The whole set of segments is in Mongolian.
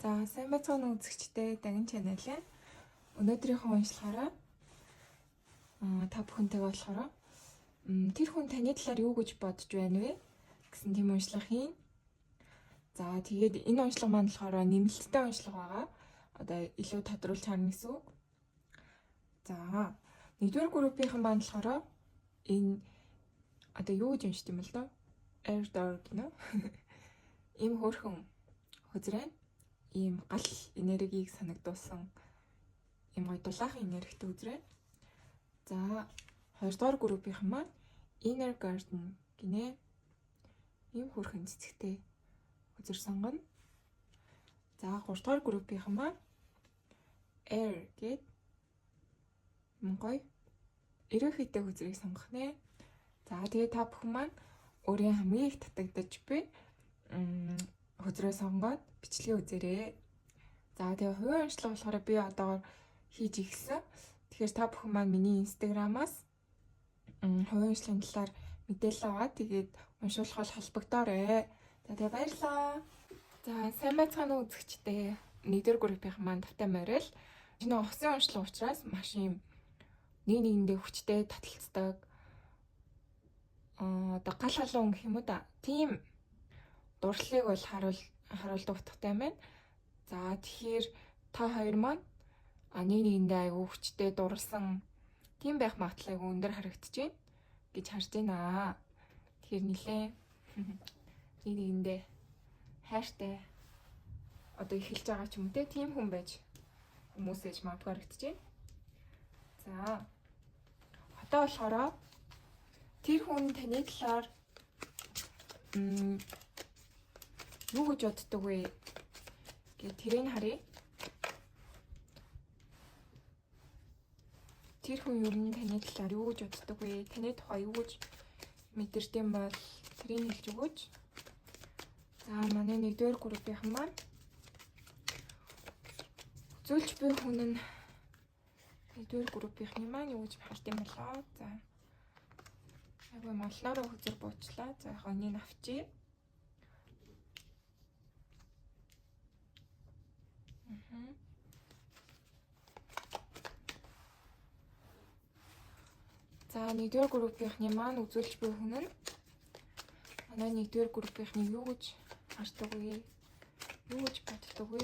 За сайн байцгаана уу үзэгчдээ Дагин channel -ийн өнөөдрийнхөө уншлагаараа та бүхэнтэйгээ болохоор тэр хүн таны талаар юу гэж бодож байна вэ гэсэн тийм уншлага хийн. За тэгээд энэ уншлага маань болохоор нэмэлттэй уншлага байгаа. Одоо илүү тодруулж харна гэсэн үг. За нэгдүгээр группийнхэн маань болохоор энэ одоо юу гэж уншд юм бол доо? Air dog гинэ. Ийм хөөрхөн хөзрэн ийм гал энергийг санагдуулсан ийм гоё дулаахан энергитэй үзрээ. За хоёрдугаар группийнхэн маань Inner Garden гинэ. Ийм хөөрхөн цэцэгтэй үзэр сонгоно. За гуравдугаар группийнхэн маань Air гээд мөн гоё эрүүхийтэй үзрийг сонгох нэ. За тэгээ та бүхэн маань өөрийн хамгийн их татагдаж буй хөзрөө сонгоод бичлэгээ үзээрэй. За тэгээ хувийн уншлага болохоор би одоогор хийж эхэлсэн. Тэгэхээр та бүхэн маань миний Instagram-аас хувийн уншлагын талаар мэдээлэл аваад тэгээд уншуулах бол холбогдоорой. За тэгээ баярлалаа. За сайн байцгаана уу үзэгчдээ. Нэгдүгээр группийн маань тавтай морил. Энэ осын уншлага учраас маш юм нэг нэгэндээ хүчтэй таталцдаг. Одоо гал халуун гэх юм уу да. Тийм дурлалыг бол харуулдаг утгатай юм байна. За тэгэхээр та хоёр маань нэг нэгэндээ айгүй хүчтэй дурлсан тийм байх магадлал айгүй өндөр харагдаж байна гэж харж байна. Тэгэхээр нилээн нэг нэгэндээ хайртай одоо эхэлж байгаа ч юм уу те тийм хүн байж хүмүүсээж магадгүй харагдаж байна. За одоо болохоор тэр хүн таны талаар юу гэж боддог вэ гэж тэрийг харъя. Тэр хүн ер нь таны талаар юу гэж боддог вэ? Таны тухай юу гэж мэдэрдэм бол тэрийг хэлж өгөөч. За манай нэгдүгээр группийнхан маань үзүүлж буй хүн нь нэгдүгээр группийнхний маань юу гэж хард юм болоо. За айгүй молноороо хөзөр буучлаа. За яг энийг авчи. За нэгдүгээр группийнхний маань үзүүлж буй хүн нь манай нэгдүгээр группийнхний юу гэж хардаг вэ? Юу гэж боддог вэ?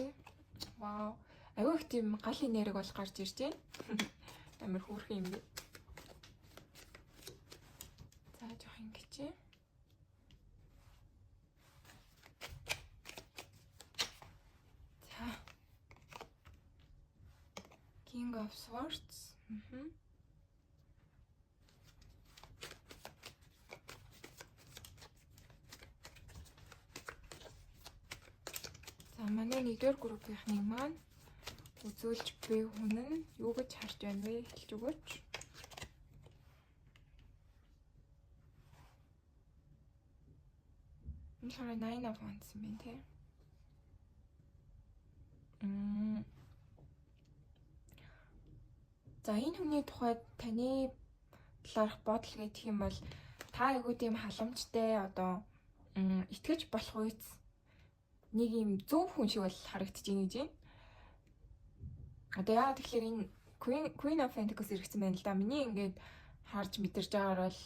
Вау. Айгүй их тийм гал энерги бол гарч ирж байна. Амар хөөрхөн юм бэ. За жоох ингэж. За. King of Swords. За манай нэгдүгээр группийнхний маань үзүүлж буй хүн нь юу гэж харж байна вэ? Хэлж өгөөч. Энэ болохоор Nine of Wands юм байна те. За энэ хүний тухай таны талаарх бодол гэх юм бол та айгүй тийм халамжтай одоо итгэж болох үйц нэг юм зөв хүн шиг бол харагдаж байна гэж байна. Одоо яагаад тэгэхээр энэ Queen of Pentacles иргэсэн байна л да. Миний ингээд харж мэдэрч байгаагаар бол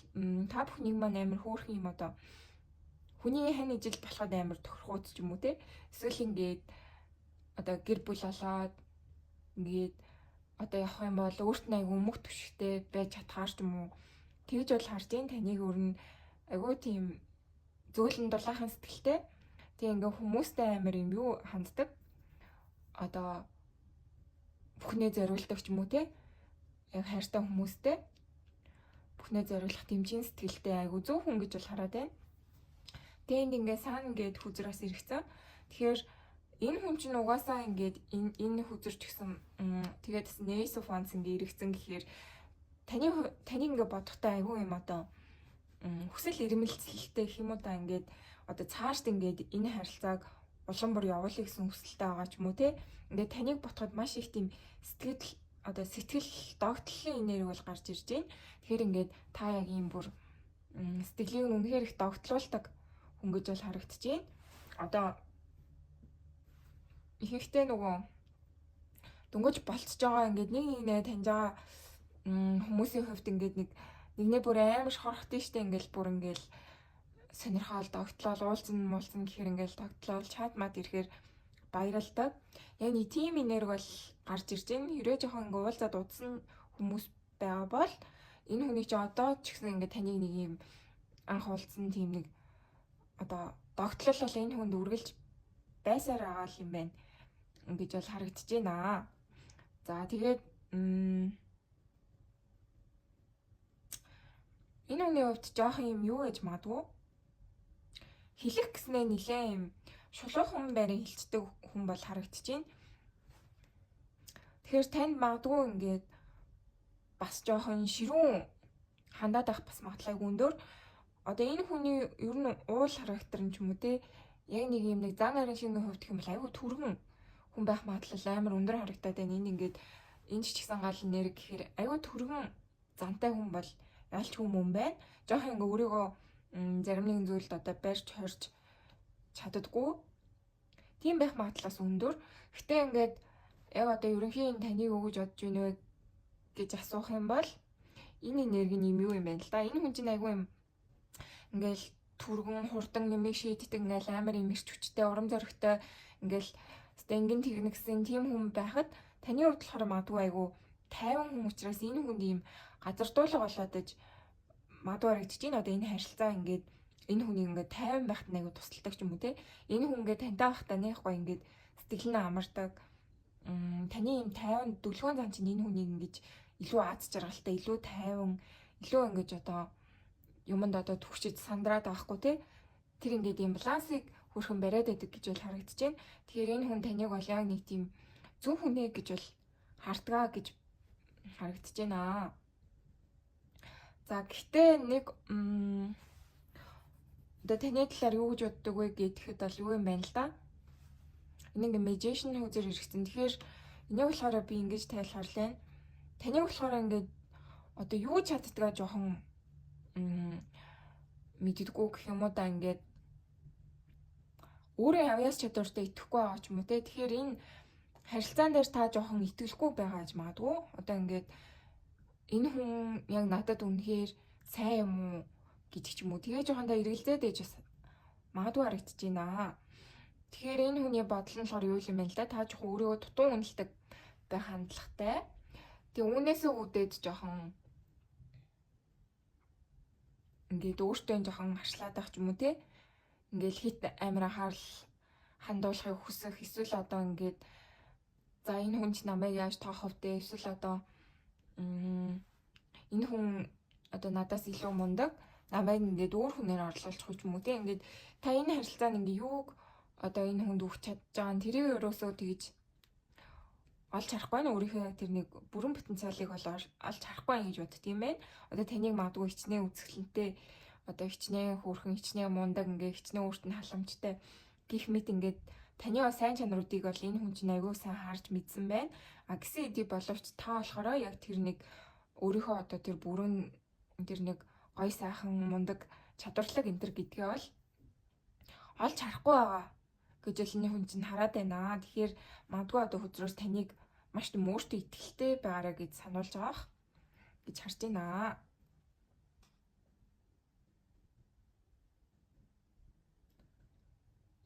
та бүхнийг маань амар хөөрхөн юм одоо хүний хань ижил болоход амар тохирхууц ч юм уу те. Эсвэл ингээд одоо гэр бүл болоод ингээд одоо явах юм бол өөрт нь айгүй өмг түшигтэй байж чадхаар ч юм уу. Тэгж бол харж ин таныг өөр нь айгүй тийм зөөлөн дулаахан сэтгэлтэй. Тэг ингээ хүмүүстэй амар юм юу ханддаг. Одоо бүхнээ зориулдаг ч юм уу те. Яг хайртай хүмүүстэй бүхнээ зориулах дэмжин сэтгэлтэй айгүй зөв хүн гэж бол хараад байна. Тэгээ энд ингээ сан ингээд хүзрээс иргэсэн. Тэгэхээр энэ хүн чинь угаасаа ингээд энэ хүзэрч гисэн тэгээд бас Ace of Wands ингээ иргэсэн гэхээр таны ингээ бодохдоо айгүй юм одоо хүсэл эрмэлзэлтэй гэх юм уу да ингээд одоо цаашд ингээд энэ харилцааг улам бүр явуулъя гэсэн хүсэлтэй байгаа ч юм уу те. Ингээд таныг ботход маш их тийм сэтгэл одоо сэтгэл догтлын энерги бол гарч ирж байна. Тэгэхээр ингээд та яг ийм бүр сэтгэлийг үнэхээр их догтлуулдаг хүн гэж бол харагдаж байна. Одоо Ихэнхдээ нөгөө дөнгөж болцож байгаа ингээд нэг нэгнээ таньж байгаа хүмүүсийн хувьд ингээд нэг нэгнээ бүр амар шорхтой штэ, ингээл бүр ингээл сонирхоол догтлол уулзсан муулзсан гэхээр ингээл догтлол чат мат ирэхээр баяралдаг. Яг нэг тийм энерги бол гарч ирж байна. Хэрвээ жоохон ингээ уулзаад удсан хүмүүс байгаа бол энэ хүний чи одоо ч гэсэн ингээ таныг нэг юм анх уулзсан тийм нэг одоо догтлол бол энэ хүнд үргэлж байсаар байгаа юм байна гэж бол харагдаж байна. За, тэгээд энэ хүний хувьд жоохон юм юу гэж магадгүй хэлэх гэснээ нилээ юм шулуухан байрыг хилчдэг хүн бол харагдаж байна. Тэгэхээр танд магадгүй ингээд бас жоохон ширүүн хандаад байх бас магадлал өндөр. Одоо энэ хүний ер нь уул характер нь ч юм уу те, яг нэг юм нэг зан ариун шинийн хувьд гэх юм бол айгүй түргэн хүн байх магадлал амар өндөр харагдаад байна. Энэ ингээд энэ ч гэсэн гал нэр гэхээр айгүй түргэн зантай хүн бол ялч хүн юм байна. Жоохон ингээ өөрийгөө зарим нэгэн зүйлд одоо барьж хорж чаддаггүй. Тийм байх магадлалаас өндөр. Гэтэ ингээд яг одоо ерөнхийн таныг өгөж бодож байна вэ гэж асуух юм бол энэ энерги нь юм юу юм байна л да. Энэ хүн чинь айгүй юм ингээл түргэн хурдан юмыг шийддэг, ингээл амар юм эрч хүчтэй, урам зоригтой, ингээл хэвээ ингэн тэгнэ гэсэн тийм хүн байхад таны хувьд болохоор магадгүй айгүй тайван хүн учраас энэ хүнд ийм газардуулга болоод иж магадгүй харагдаж байна. Одоо энэ харилцаа ингээд энэ хүнийг ингээд тайван байхад айгүй тусалдаг ч юм уу те. Энэ хүн ингээд тантай байхдаа нэг гоё ингээд сэтгэл нь амардаг. Таны ийм тайван дүлгөөн зан чинь энэ хүнийг ингэж илүү аз жаргалтай, илүү тайван, илүү ингэж одоо юмд одоо түгшиж сандраад байхгүй те. Тэр ингээд ийм балансыг хөрхөн бариад байдаг гэж бол харагдаж байна. Тэгэхээр энэ хүн таныг бол яг нэг тийм зөв хүнээ гэж бол хардгаа гэж харагдаж байна. За, гэхдээ нэг одоо таны талаар юу гэж боддог вэ гэхэд бол юу юм байна л да. Энэ ингээ magician үзэр хэрэгцэн. Тэгэхээр энийг болохоор би ингэж тайлбарлая. Таныг болохоор ингээд одоо юу чаддгаа жоохон мэддэггүй гэх юм уу да, ингээд өөрөө авьяас чадвартай итгэхгүй байгаа ч юм уу те. Тэгэхээр энэ харилцаан дээр та жоохон итгэлгүй байгаа гэж магадгүй. Одоо ингээд энэ хүн яг надад үнэхээр сайн юм уу гэдэг ч юм уу. Тэгээ жоохон та эргэлзээд ээж бас магадгүй харагдаж байна. Тэгэхээр энэ хүний бодол нь болохоор юу юм бэ л да. Та жоохон өөрийгөө дутуу үнэлдэг байх хандлагатай. Тэгээ үүнээсээ үүдээд жоохон ингээд өөртөө жоохон харшлаад байх ч юм уу те. Ингээл хит амар анхаарал хандуулахыг хүсэх, эсвэл одоо ингээд за энэ хүн ч намайг яаж тоох вэ, эсвэл одоо энэ хүн одоо надаас илүү мундаг, намайг ингээд өөр хүнээр орлуулчих ч юм уу те. Ингээд та энэ харилцаанд ингээд юуг одоо энэ хүнд өгч чадж байгаа нь тэрийг ерөөсөө тэгж олж харахгүй нь, өөрийнхөө тэр нэг бүрэн потенциалыг бол олж харахгүй гэж бодд юм байна. Одоо таныг магадгүй хичнээн үзэсгэлэнтэй, одоо хичнээн хөөрхөн, хичнээн мундаг, ингээ хичнээн өөрт нь халамжтай гих мэт ингээд таны сайн чанаруудыг бол энэ хүн чинь аягүй сайн харж мэдсэн байна. А гэсэн хэдий боловч та болохоор яг тэр нэг өөрийнхөө одоо тэр бүрэн тэр нэг гой сайхан мундаг чадварлаг энэ төр гэдгээ бол олж харахгүй байгаа гэж л энэ хүн чинь хараад байна. Тэгэхээр магадгүй одоо хөзрөөс таныг маш тийм өөртөө итгэлтэй байгаарай гэж сануулж байгаа гэж харж байна.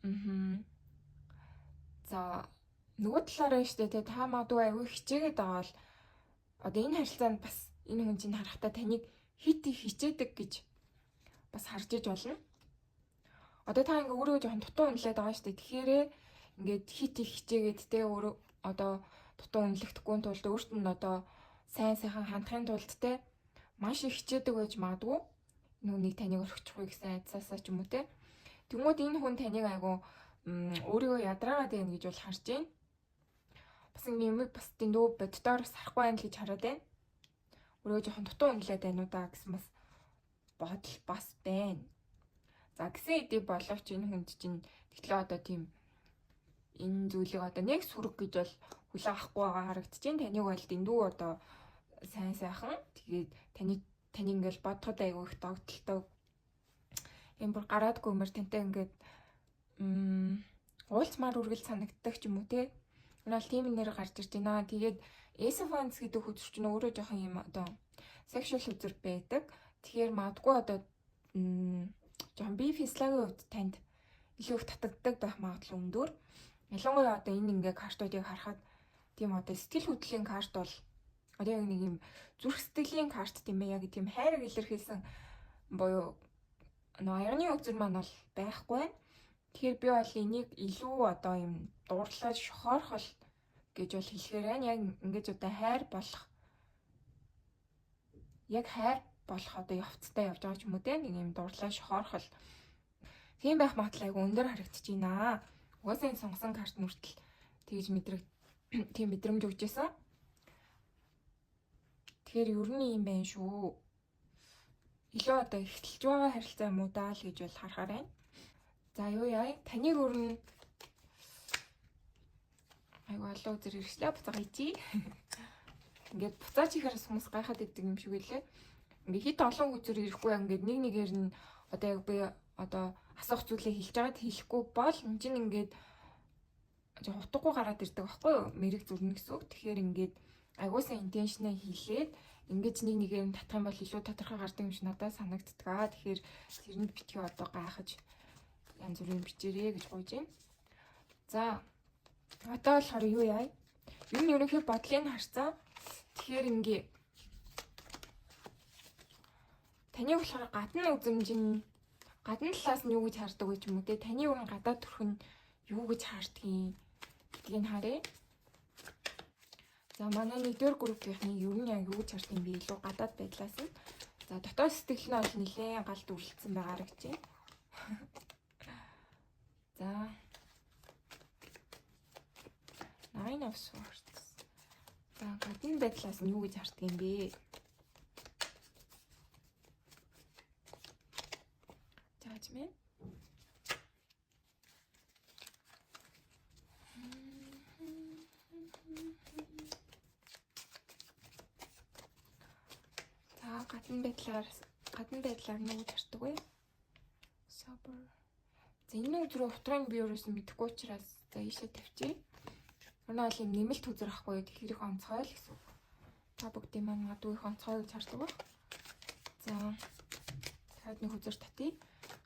Мм. За, нөгөө талаараа штэ те, та магадгүй аягүй хичээгээд байгаа бол одоо энэ харилцаанд бас энэ хүн чинь харахтаа таныг хит их хичээдэг гэж бас харж иж болно. Одоо та ингээ өөрийгөө жоохон дутуу үнэлээд байгаа штэ. Тэгэхээр ингээд хит их хичээгээд те, өөрөө одоо дутуу үнэлэхдэггүй тулд, өөрт нь одоо сайн сайхан хандахын тулд те, маш их хичээдэг байж магадгүй. Нүунийг таныг орхичихгүй гэсэн айдсаасаа ч юм уу те. Тэнгүүд энэ хүн таныг айгу өөрийгөө ядраагаад байна гэж бол харж байна. Бас ингэ юмыг бас дэндүү боддоор бас харахгүй байна л гэж хараад байна. Өөрийгөө жоохон дутуу үнэлээд байна уу да гэсэн бас бодол бас байна. За, гэсэн хэдий боловч энэ хүнд чинь тэгэхээр одоо тийм энэ зүйлийг одоо нэг сүрэг гэж бол хүлээн авахгүй байгаа харагдаж байна. Таныг бол дэндүү одоо сайн сайхан, тэгээд таны ингээл бодоход айгүй их догдолтой юм бүр гараадгүй мөр тантай ингээд уулзмаар үргэлж санагддаг ч юм уу те. Энэ бол тийм нэр гарч ирж байна. Тэгээд Ace of Wands гэдэг хөзөр чинь өөрөө жоохон юм одоо sexual хөзөр байдаг. Тэгэхээр магадгүй одоо жоохон бие физиологийн хувьд танд илүү их татагддаг байх магадлал өндөр. Ялангуяа одоо энэ ингээ картуудыг харахад тийм одоо сэтгэл хөдлөлийн карт бол одоо яг нэг юм зүрх сэтгэлийн карт тийм ээ, яг тийм хайрыг илэрхийлсэн буюу нөө аягны үзэр маань бол байхгүй байна. Тэгэхээр би бол энийг илүү одоо юм дурлал, шохоорхол гэж бол хэлэхээр байна. Яг ингэж одоо хайр болох, яг хайр болох одоо явцтай явж байгаа ч юм уу те, нэг юм дурлал, шохоорхол тийм байх магадлал айгу өндөр харагдаж байна. Угаасаа энэ сонгосон карт нүртэл тэгж мэдрэг, тийм мэдрэмж өгч байсан. Тэгэхээр ер нь юм байна шүү. Илүү одоо ихтэлж байгаа харилцаа юм уу даа л гэж бол харахаар байна. За, юу яа? Таныг өрнө айгу олон үзэр ирчлээ, буцаага ичээ. Ингээд буцаач ихээр хүмүүс гайхаад идэг юм шиг үлээ. Ингээд хит олон үзэр ирэхгүй, ингээд нэг нэгээр нь одоо яг би одоо асуух зүйлээ хэлж байгаад хэлэхгүй бол энэ чинь ингээд жоо утгагүй гараад ирдэг байхгүй юу? Мэрэг зүрнэ гэсэн үг. Тэгэхээр ингээд айгуусан intention ээ хэлээд ингэж нэг нэгээр нь татах юм бол илүү тодорхой гардаг юм шиг надад санагддаг. Тэгэхээр тэрэнд битгий одоо гайхаж, янз бүрийн бичээрэй гэж гуйж байна. За, одоо болохоор юу яа? Юу нь ерөнхий бодлыг харцаа. Тэгэхээр ингээ таны болохоор гадна үзэмж нь, гадна талаас нь юу гэж хардаг вэ ч юм уу те, таны юу гадаад төрх нь юу гэж хардгийг гэдгийг харъя. За, манай нэгдүгээр группийнхний ер нь яг юу гэж харддаг юм бэ, илүү гадаад байдлаас нь. За, дотоод сэтгэл нь бол нэлээд галд үрэлдсэн байгаа харагдаж байна. За, Nine of Swords. За, гадна байдлаас нь юу гэж харддаг юм бэ? Judgment. За, гадна байдлаар нь юу гэж хардаг вэ? Sober. За, энэ өдрөө утгыг би ерөөсөн мэдэхгүй учраас за ийшээ тавьчих. Өнөө бол юм нэмэлт үзэр ахгүй юу? Тэгэхээр их онцгой л гэсэн үг. Та бүгдийн маань магадгүй их онцгой гэж хардаг байх. За, дахиад нэг үзэр татъя.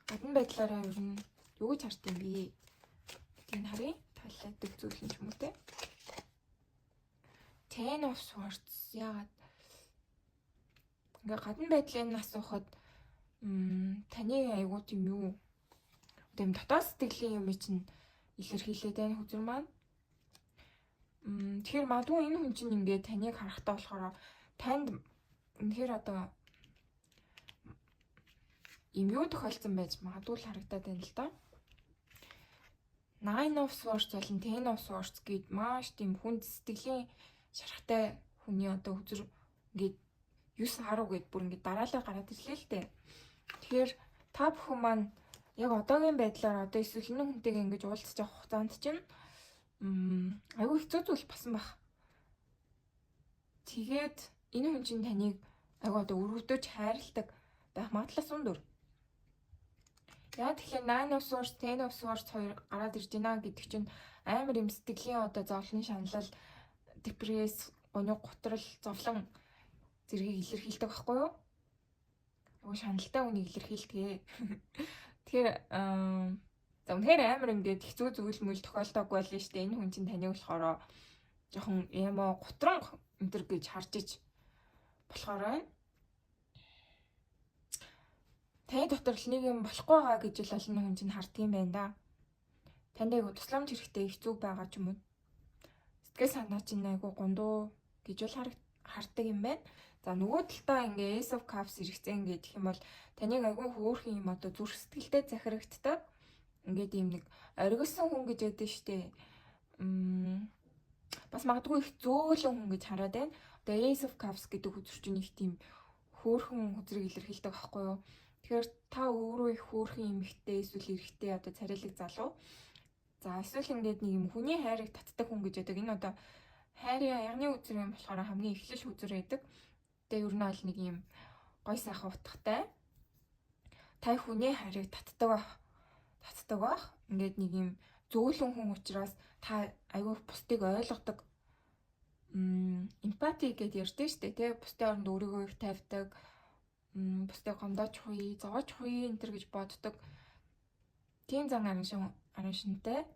Гадна байдлаараа ер нь юу гэж хард юм бэ гэдгийг харъя. Таалаадаг зүйл нь ч юм уу те. Ten of Swords. Яагаад ингээ гадна байдлыг нь асуухад таны айгуу тийм юу одоо юм дотоод сэтгэлийн юм чинь илэрхийлээд байна хүзэр маань. Тэгэхээр магадгүй энэ хүн чинь ингээд таныг харахтаа болохоор танд үнэхээр одоо юм юу тохиолдсон байж магадгүй л харагдаад байна л да. Nine of Swords болон Ten of Swords гээд маш тийм хүнд сэтгэлийн шарахтай хүний одоо хүзэр ингээд 9 10 гээд бүр ингээд дараалал гараад ирлээ л дээ. Тэгэхээр та бүхэн маань яг одоогийн байдлаар одоо эсвэл энэ хүнтэйгээ ингэж уулзах явах хугацаанд чинь айгүй хэцүү зүйл басан байх. Тэгээд энэ хүн чинь таныг айгүй одоо өрөвдөж хайрладаг байх магадлал өндөр. Яа, тэгэхээр Nine of Swords, Ten of Swords хоёр гараад ирж байна гэдэг чинь амар юм сэтгэлийн одоо зовлон, шаналл, депресс, гониг, гутрал, зовлон зэргийг илэрхийлдэг байхгүй юу? Айгүй шаналтай хүнийг илэрхийлдэг. Тэгэхээр за, үнэхээр амар ингээд хэцүү зүйл мүл тохиолдоогүй л шүү дээ. Энэ хүн чинь таныг болохоор жоохон emo, гутран өнтер гэж харж ич болохоор байна. Таны дотор л нэг юм болохгүй байгаа гэж л олон хүн чинь харддаг юм байна да. Танд айгу тусламж хэрэгтэй, хэцүү байгаа ч юм уу. Сэтгэл санаа чинь айгу гундуу гэж бол хардаг юм байна. За, нөгөө талдаа ингээ Ace of Cups хэрэгцээ гэх юм бол таныг айгу хөөрхөн юм одоо зүрх сэтгэлдээ захирагддаг. Ингээд ийм нэг оргисон хүн гэж ядсан штэ. Бас магадгүй их зөөлөн хүн гэж хараад байна. Одоо Ace of Cups гэдэг үзэр чинь их тийм хөөрхөн хүзрийг илэрхийлдэг байхгүй юу? Тэгэхээр та өөрөө их хөөрхөн эмэгтэй эсвэл эрэгтэй, одоо царайлаг залуу. За, эсвэл ингээд нэг юм хүний хайрыг татдаг хүн гэж яддаг. Энэ одоо хайрын аягны үзэр юм болохоор хамгийн эхлэл үзэр байдаг. Тэгээ ер нь бол нэг юм гой сайхан утгатай. Та хүний хайрыг татдаг байх. Татдаг байх. Ингээд нэг юм Зөөлөн хүн учраас та айгүй бусдыг ойлгодог. Empathy гэдээ ярьдэн штэ, тий, бусдын оронд өөрийгөө их тавьдаг, бусдыг гомдооч хуй, зовоож хуй энэ төр гэж боддог. Тийм зан араншинтай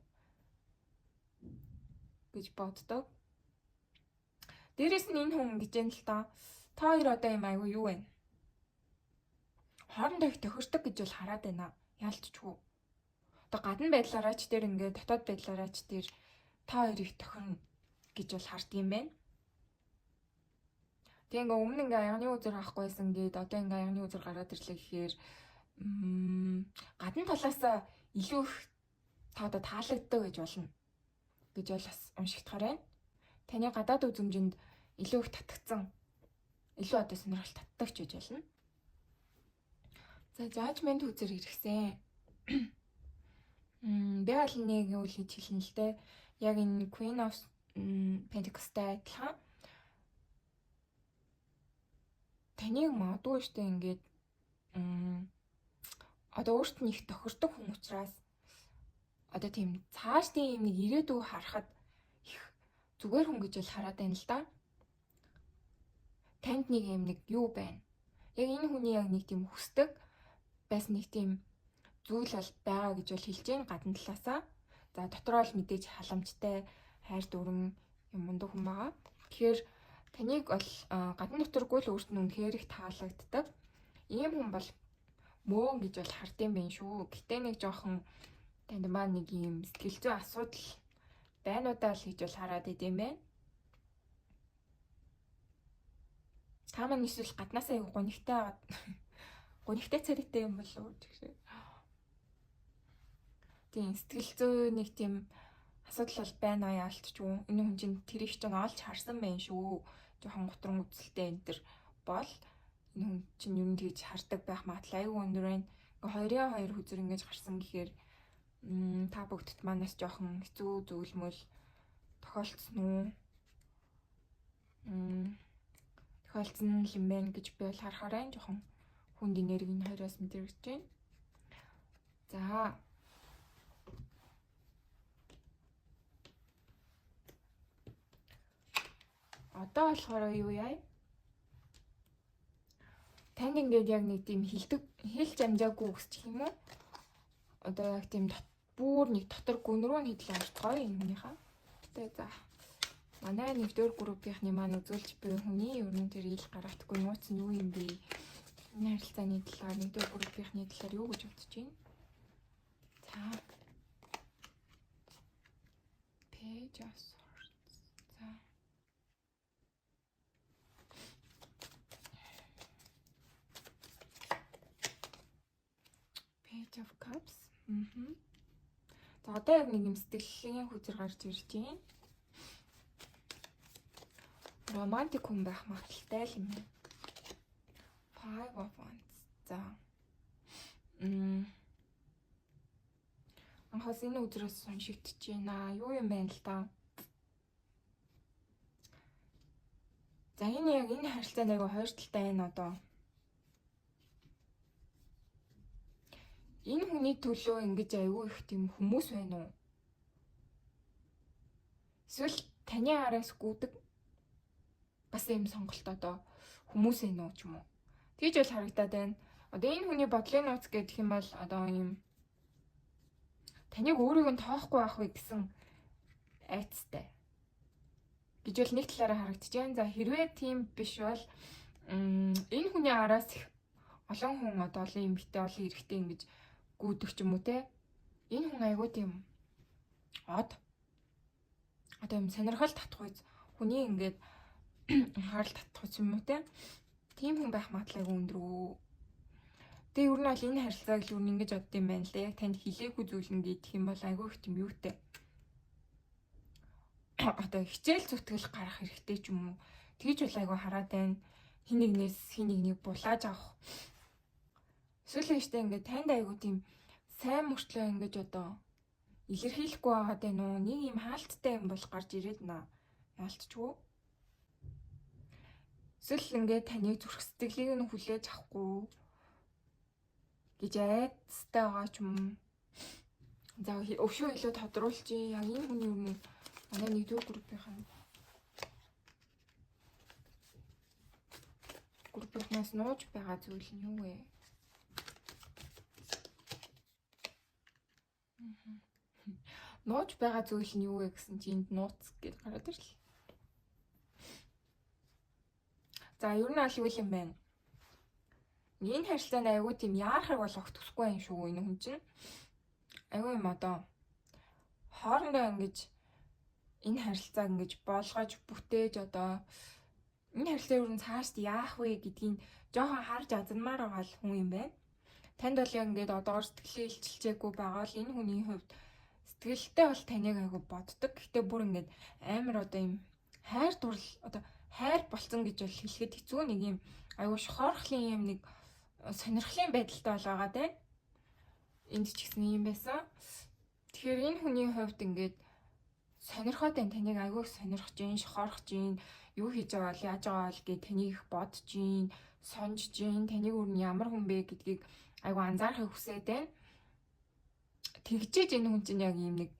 гэж боддог. Дээрээс нь энэ хүн гэж юм л та. Та хоёр одоо юм айгүй юу вэ? Хоорондоо их тохирдог гэж бол хараад байна. Яалтчгүй. Одоо гадна байдлаараа ч тэр, ингээд дотоод байдлаараа ч тэр та хоёр их тохирно гэж бол харддаг юм байна. Тэгээ ингээ өмнө ингээ аягны үзэр авахгүйсэн гээд одоо ингээ аягны үзэр гараад ирлээ гэхээр гадна талаасаа илүү их та одоо таалагддаг гэж болно гэж бол бас уншигдахаар байна. Таны гадаад үзэмжинд илүү их татгцсан, илүү одоо сонирхол татдаг ч гэж болно. За, judgment үзэр иргэсэн. Би бол нэг үйл хийж хэлнэ л дээ. Яг энэ Queen of Pentacles-тай адилхан таныг магадгүй штэ ингээд одоо өөрт нь их тохирдог хүн учраас одоо тийм цаашдын юм нэг ирээдүй харахад их зүгээр хүн гэж бол хараад байна л да. Танд нэг юм нэг юу байна. Яг энэ хүний яг нэг тийм хүсдэг байсан нэг тийм зүйл бол байгаа гэж бол хэлж байна гадна талаасаа. За, дотроо л мэдээж халамжтай, хайр дүрэн юм мундаг хүн байгаа. Тэгэхээр таныг бол гадна доторгүй л өөрт нь үнэхээр их таалагддаг. Ийм хүн бол мөөн гэж бол хардсан байх шүү. Гэтэ нэг жоохон танд маань нэг ийм сэтгэл зүйн асуудал байна уу даа л гэж бол хараад идэм байх. Та маань эсвэл гаднаасаа аягүй гунигтай агаад гунигтай царайтай юм болов уу гэх. Тийм, сэтгэл зүй нэг тийм асуудал бол байна яалтчгүй. Энэ хүн чинь тэрийг чинь олж харсан байх шүү. Жохон гутран үзэлтэй энэ төр бол энэ хүн чинь ер нь тэгж хардаг байх магадлал аягүй өндөр байна. Ингээ хоёрын хоёр хүзэр ингэж гарсан гэхээр та бүгдд манаас жоохон хэцүү зүйлмөл тохиолдсон уу? Тохиолдсон юм байна гэж би бол харахаар байна. Жоохон хүнд энерги нь хоёроос мэдрэгдэж байна. За. Одоо болохоор юу яа? Танд ингээд яг нэг тийм хилдэг хэлж амжаагүй үгс ч юм уу? Одоо яг тийм бүр нэг дотор гүн рүү нь хэдлээ орцгоё энэ хүнийхээ. Гэтэ за, манай нэгдүгээр группийнхны маань үзүүлж буй хүний ер нь тэр ил гаргахгүй нууц нь юу юм бэ? Энэ харилцааны талаар, нэгдүгээр группийнхны талаар юу гэж бодож байна? За. Page of Swords. За. Page of Cups. Мм. За, одоо яг нэг юм сэтгэлийн хүзэр гарч ирж байна. Романтик хүн байх магадлалтай л юм байна. Five of Wands. За. Анхаас энэ өдрөөс уншигдчихэж байна. Юу юм бэ л да. За, энэ яг энэ харилцаанд айгүй хоёр талтай байна одоо. Энэ хүний төлөө ингэж айгүй их тийм хүмүүс байна уу? Эсвэл таны араас гүйдэг бас ийм сонголт одоо хүмүүс байна уу ч юм уу. Тэгж бол харагдаад байна. Одоо энэ хүний бодлын нууц гэх юм бол одоо ийм таныг өөрийг нь тоохгүй байх вэ гэсэн айцтай гэж бол нэг талаараа харагдаж байна. За, хэрвээ тийм биш бол энэ хүний араас их олон хүн, одоо олон эмэгтэй, олон эрэгтэй ингэж гүйдэг ч юм уу те. Энэ хүн айгүй тийм од одоо юм сонирхол татах үз, хүний ингээд анхаарал татах үз юм уу те. Тийм хүн байх магадлал айгүй өндөр үү. Тэгээ ер нь бол энэ харилцааг л ер нь ингэж бодд юм байна л да. Яг танд хилээгүй зүйл нь гэх юм бол айгүй их тийм юутай. Одоо хичээл зүтгэл гарах хэрэгтэй ч юм уу. Тэгж бол айгүй хараад байна. Хин нэгнээс хин нэгнийг булааж авах. Эсвэл ихтэй ингээд танд айгүй тийм сайн мөртлөө ингэж одоо илэрхийлэхгүй байгаад байна уу? Нэг юм хаалттай юм бол гарч ирээд наа. Яалтчгүй. Эсвэл ингээд таныг зүрх сэтгэлийг нь хүлээж авахгүй гэж айдастай байгаа ч юм уу. За өвшөө илүү тодруулчих. Яг энэ хүний өмнө манай нэгдүгээр группийнхан группийнхнаас нууж байгаа зүйл нь юу вэ? Нууж байгаа зүйл нь юу вэ гэсэн чи энд нууц гэж гараад ирлээ. За ер нь аль юу юм бэ? Энэ харилцаанд айгүй тийм яарахыг бол огт хүсэхгүй юм шүү энэ хүн чинь. Айгүй юм одоо хоорондоо ингэж энэ харилцааг ингэж болгож бүтээж одоо энэ харилцаа ер нь цаашд яах вэ гэдгийг жоохон харж азармаар байгаа л хүн юм байна. Танд бол яг ингээд одоогор сэтгэлээ илчилчээгүй байгаа л энэ хүний хувьд сэтгэлдээ бол таныг айгүй боддог. Гэхдээ бүр ингээд амар одоо юм хайр дурлал одоо хайр болцсон гэж бол хэлэхэд хэцүү нэг юм айгүй шохоорхлын юм нэг сонирхлын байдалтай бол байгаа те. Энд ч гэсэн юм байсан. Тэгэхээр энэ хүний хувьд ингээд сонирхоод байна таныг айгүй сонирхож гин, шохоорхож гин, юу хийж байгаа бол яаж байгаа бол гэж таныг их бодож гин, сонжж гин, таныг өөр нь ямар хүн бэ гэдгийг айгүй анзаарахыг хүсээд байна. Тэгжээж энэ хүн чинь яг ийм нэг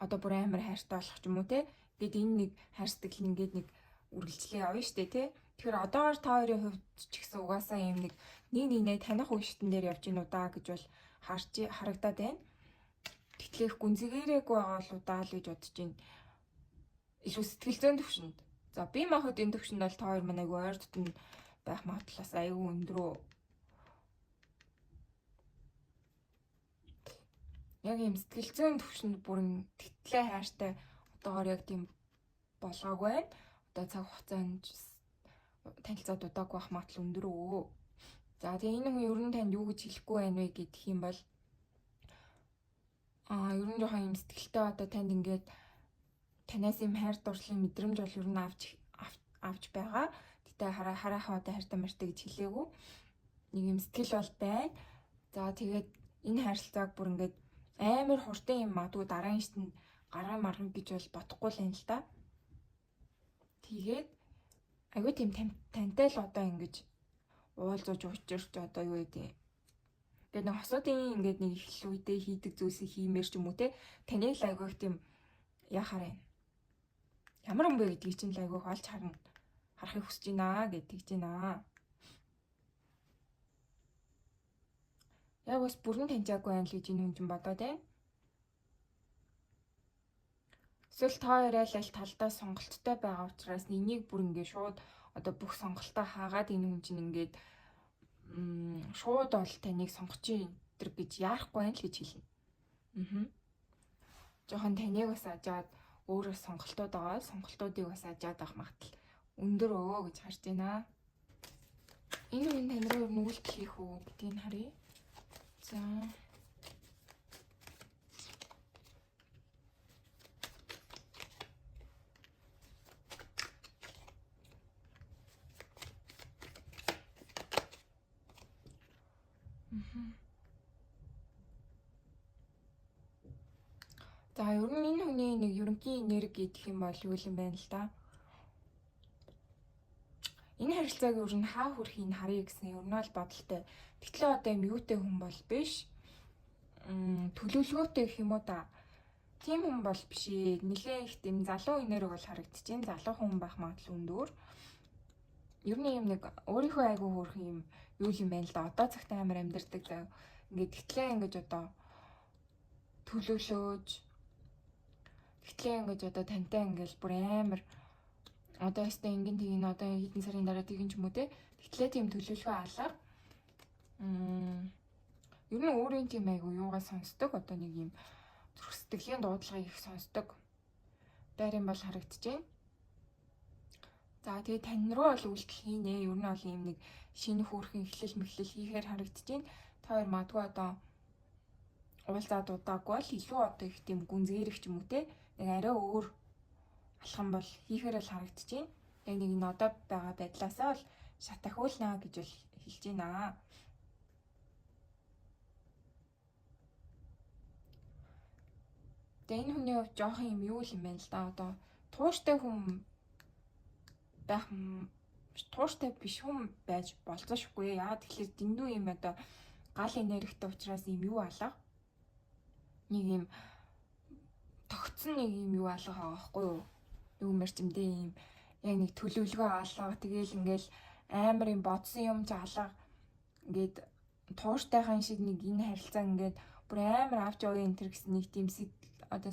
одоо бүр амар хайртай болох ч юм уу те. Ингээд энэ нэг хайр сэтгэл ингээд нэг үргэлжлээ явна штэ те. Тэгэхээр одоогор та хоёрын хувьд ч гэсэн угаасаа ийм нэг нэг нэгнээ таних үе шатн дээр явж гин удаа гэж бол харж харагдаад байна. Тэгтэл их гүнзгийрээгүй байгаа л удаа л гэж бодож байна. Илүү сэтгэл зүйн төвшөнд. За би махад энэ төвшөнд бол та хоёр маань айгүй ойр дотно байх магадлалаас айгүй өндрөө. Яг ийм сэтгэл зүйн төвшөнд бүрэн тэтлээ хайртай одоогор яг тийм болгоогүй байна. Одоо цаг хугацаанд танилцаад удаагүй байх магадлал өндөр өө. За тэгээ энэ хүн ер нь танд юу гэж хэлэхгүй байна вэ гэдэх юм бол ер нь жоохон юм сэтгэлтэй одоо танд ингээд танаас юм хайр дурлалын мэдрэмж бол ер нь авч байгаа. Гэтэ хараахан одоо хайртай мартай гэж хэлээгүй. Нэг юм сэтгэл бол байна. За тэгээд энэ харилцааг бүр ингээд амар хурдан юм магадгүй дараагийн шатнд гараа марган гэж бол бодохгүй л юм л та. Тэгээд айгүй тийм тантай л одоо ингэж уулзаж учирч одоо юу гэдэг. Тэгээд нэг хосуудын ингээд нэг эхлэл үедээ хийдэг зүйлсийг хиймээр ч юм уу те. Таныг л айгүй их тийм яхаар байна. Ямар хүн бэ гэдгийг чинь л айгүй их олж харна. Харахыг хүсэж байна гэж тэгж байна. Яг бас бүрэн таньжаагүй байна л гэж энэ хүн чинь бодоод байна. Эсвэл та хоёроо л аль талдаа сонголттой байгаа учраас энийг бүр ингээд шууд одоо бүх сонголтоо хаагаад энэ хүн чинь ингээд шууд бол таныг сонгож чинь тэр гэж яарахгүй байна л гэж хэлнэ. Жохон таныг бас ажаад өөрөө сонголтууд байгаа. Сонголтуудыг бас ажаад авах магадлал өндөр өө гэж харж байна. Энэ хүн тань руу нүгэлт хийх үү гэдгийг харъя. За. За ер нь энэ хүний нэг ерөнхий энерги гэх юм бол юу юм байна л да. Энэ харилцааг ер нь хаа хүрэхийг харъя гэсэн ер нь бол бодолтой. Тэгтэл одоо юм юутай хүн бол биш. Төлөвлөгөөтэй гэх юм уу да. Тийм хүн бол биш ээ. Нилээн их тийм залуу энерги бол харагдчихээн. Залуу хүн байх магадлал өндөр. Ер нь юм нэг өөрийнхөө айгүй хөөрхөн юм юу юм байна л да. Одоо цагт амар амьдардаг зав. Ингээд тэгтлээ ингэж одоо төлөвлөөж тэгтлээ ингэж одоо тантай ингээл бүр амар одоо өстэй ингэн тэгин одоо хэдэн сарын дараа тэгин ч юм уу те. Тэгтлээ тийм төлөвлөгөө алга. Ер нь өөрийн тийм айгүй юугаа сонсдог одоо нэг юм зүрх сэтгэлийн дуудлагыг их сонсдог байр юм бол харагдчихээн. За тэгээ тань руу бол үйлдэл хийнэ. Ер нь бол ийм нэг шинэ хөөрхөн эхлэл мэхлэл хийхээр харагдчихээн. Та хоёр магадгүй одоо уулзаад удаагүй бол илүү одоо их тийм гүнзгийрэх ч юм уу те. Нэг арай өөр алхам бол хийхээр л харагдчихээн. Яг нэг энэ одоо байгаа байдлаасаа бол шат ахиулнаа гэж бол хэлж байна. Тэгээ энэ хүний хувьд жоохон юм юу юм байна л да. Одоо тууштай хүн байх тууштай биш хүн байж болзошгүй. Яагаад тэгэхээр дэндүү юм одоо гал энергитэй учраас юм юу алга. Нэг юм тогтсон нэг юм юу алга байгаа байхгүй юу? Юу мэрчмдээ юм яг нэг төлөвлөгөө алга, тэгээл ингээл амар юм бодсон юм ч алга, ингээд тууртайхан шиг нэг энэ харилцаа ингээд бүр амар авч явъя энэ төр гэсэн нэг тийм одоо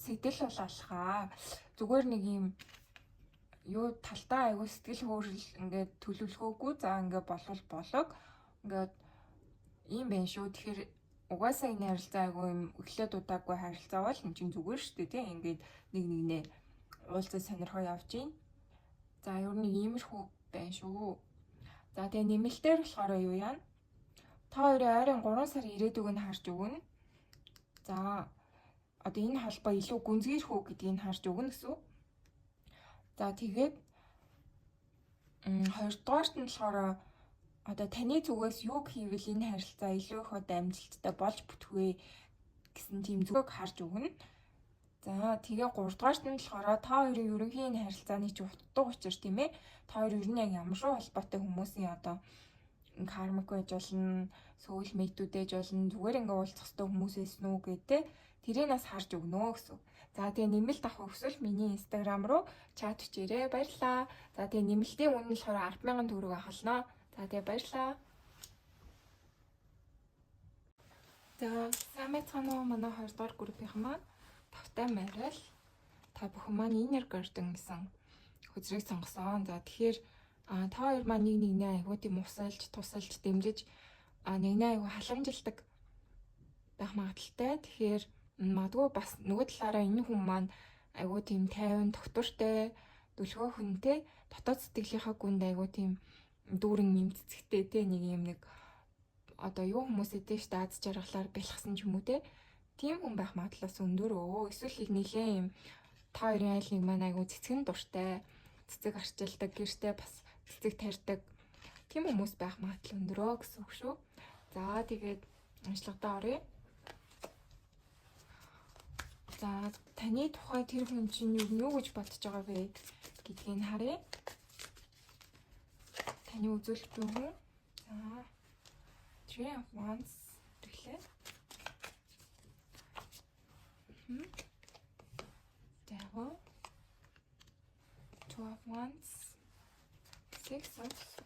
сэтэл бол алхаа. Зүгээр нэг юм юу талтаа айгу сэтгэл хөөрөл ингээд төлөвлөгөөгүй, за ингээд болвол болог, ингээд ийм байна шүү. Тэгэхээр угаасаа энэ харилцаа айгу юм эхлээд удаагүй харилцаа бол энэ чинь зүгээр шүү дээ, тийм, ингээд нэг нэгнээ уулзаж сонирхоо явж гин. За, ер нь иймэрхүү байна шүү. За, тэгээ нэмэлтээр болохоор юу яана? Та хоёрын ойрын 3 сар ирээдүг нь харж өгнө. За, одоо энэ холбоо илүү гүнзгийрэх үү гэдгийг харж өгнө гэсэн. За, тэгээд хоёрдугаарт нь болохоор одоо таны зүгээс юу хийвэл энэ харилцаа илүү их одоо амжилттай болж бүтэх вэ гэсэн тийм зүгийг харж өгнө. За, тэгээ гуравдугаарт нь болохоор та хоёрын ерөнхий энэ харилцааны чи утга учир, тийм ээ. Та хоёр ер нь яг ямар шүү холбоотой хүмүүсийн одоо karmic байж болно, soul mate үүд байж болно, зүгээр ингээ уулзах хэрэгтэй хүмүүс байсан уу гэдэг тэрийг нас харж өгнө гэсэн. За, тэгээ нэмэлт авах хүсвэл миний Instagram руу чат бичээрэй. Баярлалаа. За, тэгээ нэмэлтийн үнэ нь болохоор 10,000 төгрөг авахлаа. За, тэгээ баярлалаа. За, сайн байцгаана уу, манай 2 дугаар группийнхан маань, тавтай морил. Та бүхэн маань Inner Garden гэсэн хөзрийг сонгосон. За, тэгэхээр та хоёр маань нэг нэгнээ айгуу тийм усалж, тусалж, дэмжиж, нэгнээ айгуу халамжилдаг байх магадлалтай. Тэгэхээр магадгүй бас нөгөө талаараа энэ хүн маань айгуу тийм тайван, тогтвортой, дүлгөө хүнтэй, дотоод сэтгэлийнхаа гүнд айгуу тийм дүүрэн юм цэцэгтэй, те, нэг юм нэг одоо юу хүмүүс эдэн ш даад жаргалаар бэлхсэн ч юм уу, те, тийм хүн байх магадлалаас өндөр өө. Эсвэл их нэлээ юм та хоёрын айл нэг маань айгуу цэцгэн дуртай, цэцэг арчилдаг, гэртээ бас цэцэг тарьдаг тийм хүмүүс байх магадлал өндөрөө гэсэн үг шүү. За, тэгээд уншлагадаа оръё. За, таны тухай тэр хүн чинь юу гэж бодож байгаа вэ гэдгийг харъя. Таны үзүүлэх буй хүн. За, Three of Wands ирлээ. Devil. Two of Wands. Six of Swords.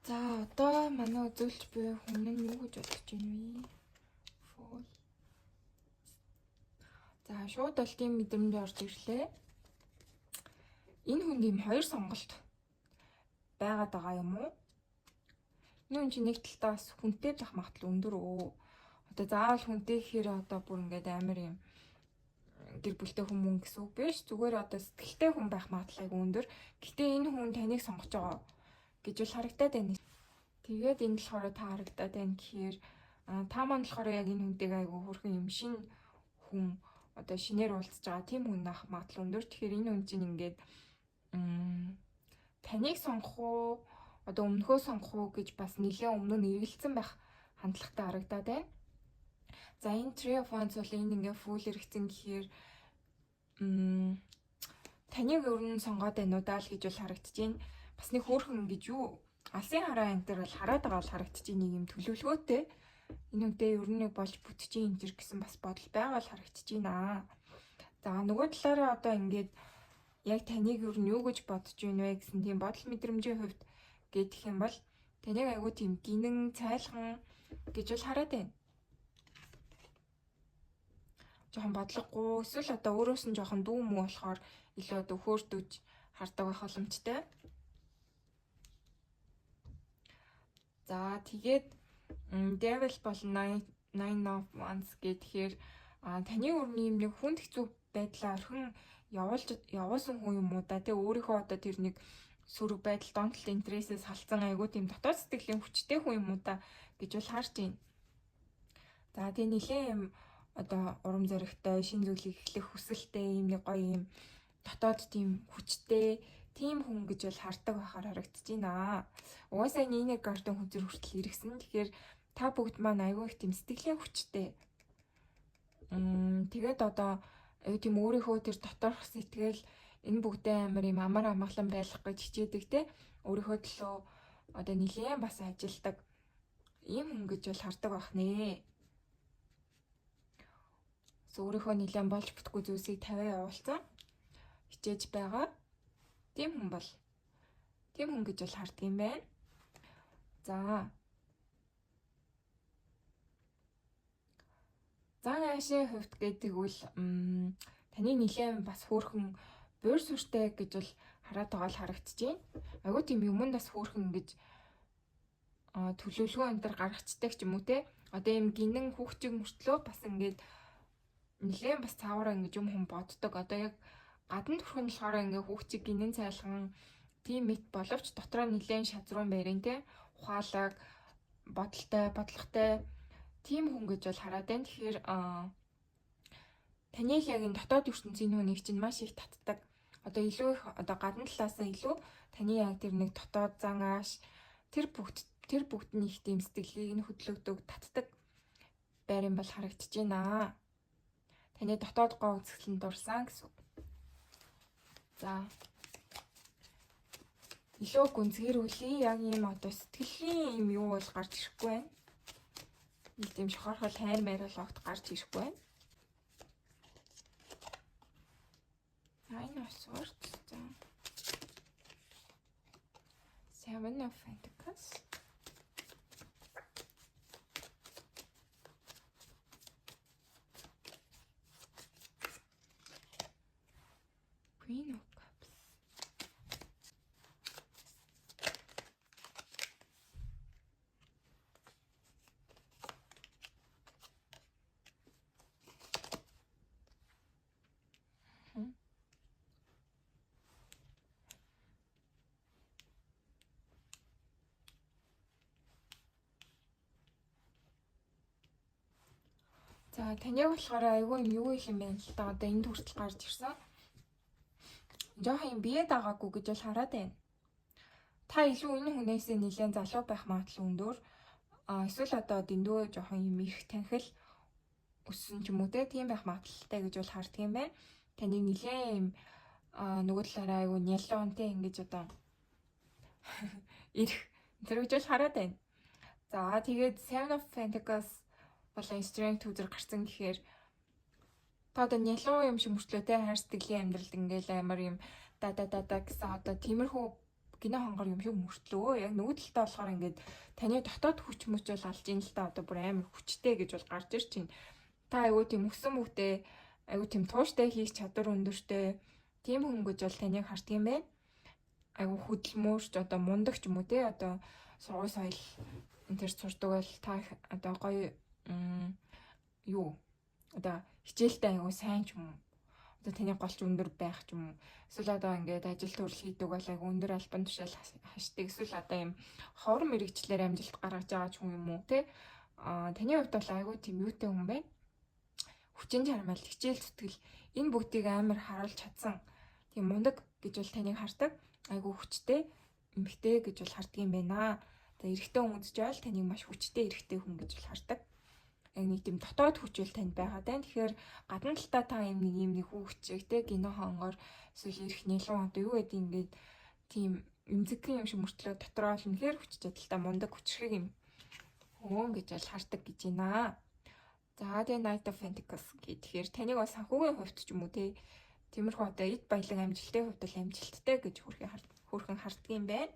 За, одоо манай үзүүлж буй хүн нь юу гэж бодож байна вэ? Fool. За, шууд бол тийм мэдрэмж орж ирлээ. Энэ хүнд ийм хоёр сонголт байгаад байгаа юм уу? Энэ хүн чинь нэг талдаа бас хүнтэй байх магадлал өндөр өө. Одоо заавал хүнтэй гэхээр одоо бүр ингээд амар юм гэр бүлтэй хүн мөн гэсэн үг биш. Зүгээр одоо сэтгэлтэй хүн байх магадлал айгүй өндөр. Гэтэ энэ хүн таныг сонгож байгаа гэж бол харагдаад байна. Тэгээд энэ болохоор та харагдаад байна гэхээр та маань болохоор яг энэ хүнтэйг айгүй хөөрхөн юм шин хүн, одоо шинээр уулзж байгаа тийм хүн ах магадлал өндөр. Тэгэхээр энэ хүн чинь ингээд таныг сонгох уу, одоо өмнөхөө сонгох уу гэж бас нэлээд өмнө нь эргэлцсэн байх хандлагатай харагдаад байна. За, энэ Three of Wands бол энэ ингээ Fool эргэцэн гэхээр таныг ер нь сонгоод байна уу даа л гэж бол харагдаж байна. Бас нэг хөөрхөн ингэж юу алсын хараа энэ төр бол хараад байгаа бол харагдаж байна, нэг юм төлөвлөгөөтэй. Энэ үнтэй ер нь нэг болж бүтчихин энэ төр гэсэн бас бодол байгаа л харагдаж байна. За, нөгөө талаараа одоо ингээд яг таныг ер нь юу гэж бодож байна вэ гэсэн тийм бодол мэдрэмжийн хувьд гэх юм бол таныг айгүй тийм гинэн цайлхан гэж бол хараад байна. Жоохон бодлогогүй, эсвэл одоо өөрөөс нь жоохон дүү мүү болохоор илүү одоо хөөрдөж хардаг байх боломжтой. За, тэгээд Devil болон Nine of Wands гэхээр таны өрний юм нэг хүнд хэцүү байдлаа орхин явуулж явуулсан хүн юм уу да, тэг өөрийнхөө одоо тэр нэг сөрөг байдал, донтолт интересээс салцсан айгуу тийм дотоод сэтгэлийн хүчтэй хүн юм уу да гэж бол харж байна. За, тэгээ нэлээ юм одоо урам зоригтой, шин зүйлийг эхлэх хүсэлтэй, юм нэг гоё юм дотоод тийм хүчтэй, Тийм хүн гэж бол хардаг байхаар харагдаж байна. Угаасаа энэ inner guardian хөзөр хүртэл эргэсэн. Тэгэхээр та бүгд маань айгүй их тийм сэтгэлийн хүчтэй. Тэгээд одоо аюу тийм өөрийнхөө тэр доторх сэтгэл энэ бүгдээ амар юм амар амгалан байх гэж хичээдэг те. Өөрийнхөө төлөө одоо нэлээд бас ажилдаг ийм хүн гэж бол хардаг байх нэ. Өөрийнхөө нэлээд болж бүтггүй зүйлсийг тавиа явуулсан хичээж байгаа. Тийм хүн бол тийм хүн гэж бол хардаг юм байна. За. Зан аашийн хувьд гэдэг үл таны нэлээд бас хөөрхөн буйр сүртэй гэж бол хараад байгаа л харагдаж байна. Айгуу тийм юмд бас хөөрхөн гэж төлөвлөгөө энэ төр гаргацдаг ч юм уу те. Одоо юм гинэн хүүхчиг мөртлөө бас ингээд нэлээд бас цаагаараа ингэж юм хүн боддог. Одоо яг гадна төрх нь болохоор ингээ хүүхчиг гинэн цайлган тийм мэт боловч дотроо нэлээд шазруун байрын те. Ухаалаг, бодолтой, бодлоготой тийм хүн гэж бол хараад байна. Тэгэхээр таны л яг энэ дотоод ертөнцийн хүнийг чинь маш их татдаг. Одоо илүү их одоо гадна талаасаа илүү таны яг тэр нэг дотоод зан ааш тэр бүгд нь их тийм сэтгэлийг нь хөдлөгдөг, татдаг байр юм бол харагдаж байна. Таны дотоод гоо үзэсгэлэн дурсан гэсэн үг. За. Илүү гүнзгийрүүлье. Яг ийм одоо сэтгэлийн юм юу бол гарч ирэхгүй байна. Нэг тийм шохорхол хайр майр бол огт гарч ирэхгүй байна. Nine of Swords. За. Seven of Pentacles. Queen of Cups. За, таныг болохоор айгүй юм юу юм бэ л да, одоо энд хүртэл гарч ирсэн. Жохон юм бие дагаагүй гэж бол хараад байна. Та илүү энэ хүнээсээ нэлээд залуу байх магадлал өндөр. А эсвэл одоо дэндүү жоохон юм их танхил өссөн ч юм уу те, тийм байх магадлалтай гэж бол харддаг юм байна. Таны нэлээд юм нөгөө талаараа айгүй нялуун те, ингэж одоо ирэх тэр гэж бол хараад байна. За, тэгээд Seven of Pentacles болон Strength үзэр гарсан гэхээр та одоо нялуун юм шиг мөртлөө те, хайр сэтгэлийн амьдралд ингээл амар юм да да да да гэсэн одоо тиймэрхүү гинэ хонгор юм шиг мөртлөө яг нөгөө талдаа болохоор ингээд таны дотоод хүч мөч бол алж ин л та, одоо бүр амар хүчтэй гэж бол гарч ирж чинь. Та айгүй тийм өссөн мөхтэй, айгүй тийм тууштай, хийх чадвар өндөртэй тийм хүн гэж бол таныг харддаг юм байна. Айгүй хөдөлмөрч, одоо мундаг ч юм уу те, одоо сургууль соёл энэ төр сурдаг бол та одоо гоё юу одоо хичээлдээ айгүй сайн ч юм уу, одоо таны голч өндөр байх ч юм уу, эсвэл одоо ингээд ажил төрөл хийдэг бол айгүй өндөр албан тушаал хашдаг, эсвэл одоо юм ховор мэргэжлээр амжилт гаргаж байгаа ч хүн юм уу те. А таны хувьд бол айгүй тийм юутай хүн байна, хүчин чармаал, хичээл зүтгэл энэ бүгдийг амар харуулж чадсан тийм мундаг гэж бол таныг хардаг, айгүй хүчтэй эмэгтэй гэж бол хардаг юм байна. За, эрэгтэй хүн үзэж байвал таныг маш хүчтэй эрэгтэй хүн гэж бол хардаг. Яг нэг тийм дотоод хүчэл танд байгаа даа. Тэгэхээр гадна талдаа та юм нэг юм нэг хүүхчиг те, гинэ хонгор эсвэл эрх нэлүүн одоо юу гэдэг ингээд тийм эмзэгхэн юм шиг мөртлөө дотроо л үнэхээр хүч чадалтай мундаг хүчрхэг юм хүн гэж бол хардаг гэж байна. За, тэгээ Knight of Pentacles гэхээр таныг бас санхүүгийн хувьд ч юм уу те, тиймэрхүү одоо эд баялаг амжилтын хувьд бол амжилттай гэж хөөрхөн харддаг юм байна.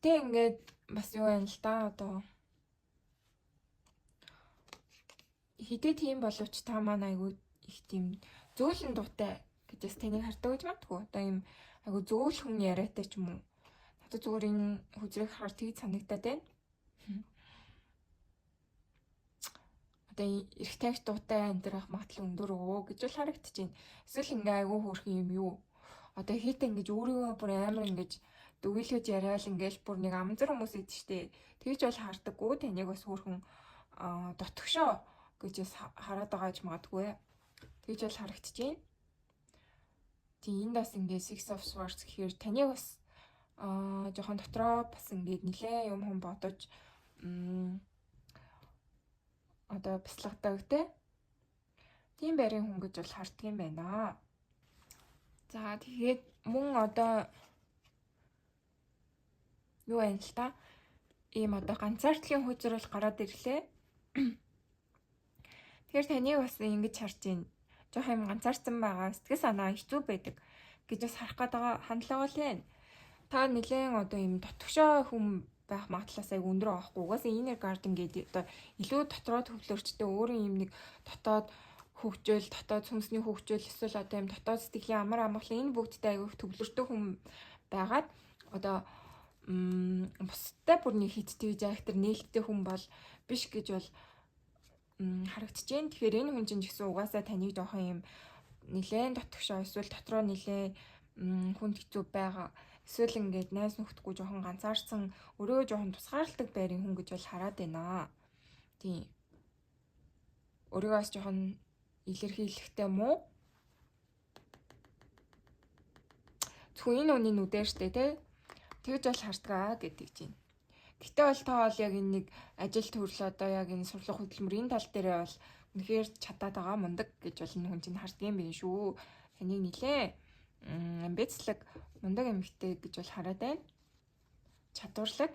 Гэтэ ингээд бас юу юм л да, одоо хідээ тийм боловч та маань айгүй их тийм зөөлөн дуутай гэж бас таныг хардаг гэж магадгүй. Одоо ийм айгүй зөөлхөн яриатай ч юм уу. Надад зүгээр энэ хүзрийг харахаар тэгж санагдаад байна. Одоо эрх тавих дуутай энэ төр ах магадлал өндөр өө гэж бол харагдаж байна. Эсвэл ингээ айгүй хөөрхөн юм юу. Одоо хит ингэж өөрийгөө бүр амар ингэж дүгийлгэж яриад ингээл бүр нэг амзар хүмүүс идэв штэ. Тэгж бол хардаггүй, таныг бас хөөрхөн дотгошоо гэж бас хараад байгаа ч магадгүй. Тэгж бол харагдаж байна. Тийм, энд бас ингээд Six of Swords гэхээр таныг бас жоохон дотроо бас ингээд нилээ юм хүн бодож одоо бясалгадаг те. Тийм байрын хүн гэж бол харддаг юм байна. За, тэгээд мөн одоо юу байна л та? Ийм одоо ганцаардлын хөзөр бол гараад ирлээ. Тэгэхээр таныг бас ингэж харж байна. Жох юм ганцаарцсан байгаа, сэтгэл санаа хэцүү байдаг гэж бас харах гээд байгаа хандлага л байна. Та нэлээд одоо ийм дотгошоо хүн байх магадлалаас айгүй өндөр байгаа хгүй. Угаасаа inner garden гэдэг одоо илүү дотроо төвлөрчтэй, өөрийн юм нэг дотоод хөгжөөл, дотоод сүнсний хөгжөөл, эсвэл одоо юм дотоод сэтгэлийн амар амгалан, энэ бүгдтэй айгүй их төвлөртэй хүн байгаад одоо бусдад бүр нэг хит тэгж актер нээлттэй хүн бол биш гэж бол харагдаж байна. Тэгэхээр энэ хүн чинь ч гэсэн угаасаа таныг жоохон юм нилээн дотгошоо эсвэл дотроо нилээн хүнд хэцүү байгаа. Эсвэл ингээд найз нөхдөггүй жоохон ганцаарсан, өөрөө жоохон тусгаарладаг байрын хүн гэж бол хараад байна. Тийм. Өөрийгөө бас жоохон илэрхийлэхтэй муу. Зөвхөн энэ үний нүдээр штэ тий. Тэгж бол хардгаа гэдэг чинь. Гэтэ бол та бол яг энэ нэг ажил төрөл, одоо яг энэ сурлага хөдөлмөр, энэ тал дээрээ бол үнэхээр чадаад байгаа, мундаг гэж бол энэ хүн чинь харддаг юм байна шүү. Таныг нилээ амбицлаг, мундаг эмэгтэй гэж бол хараад байна. Чадварлаг.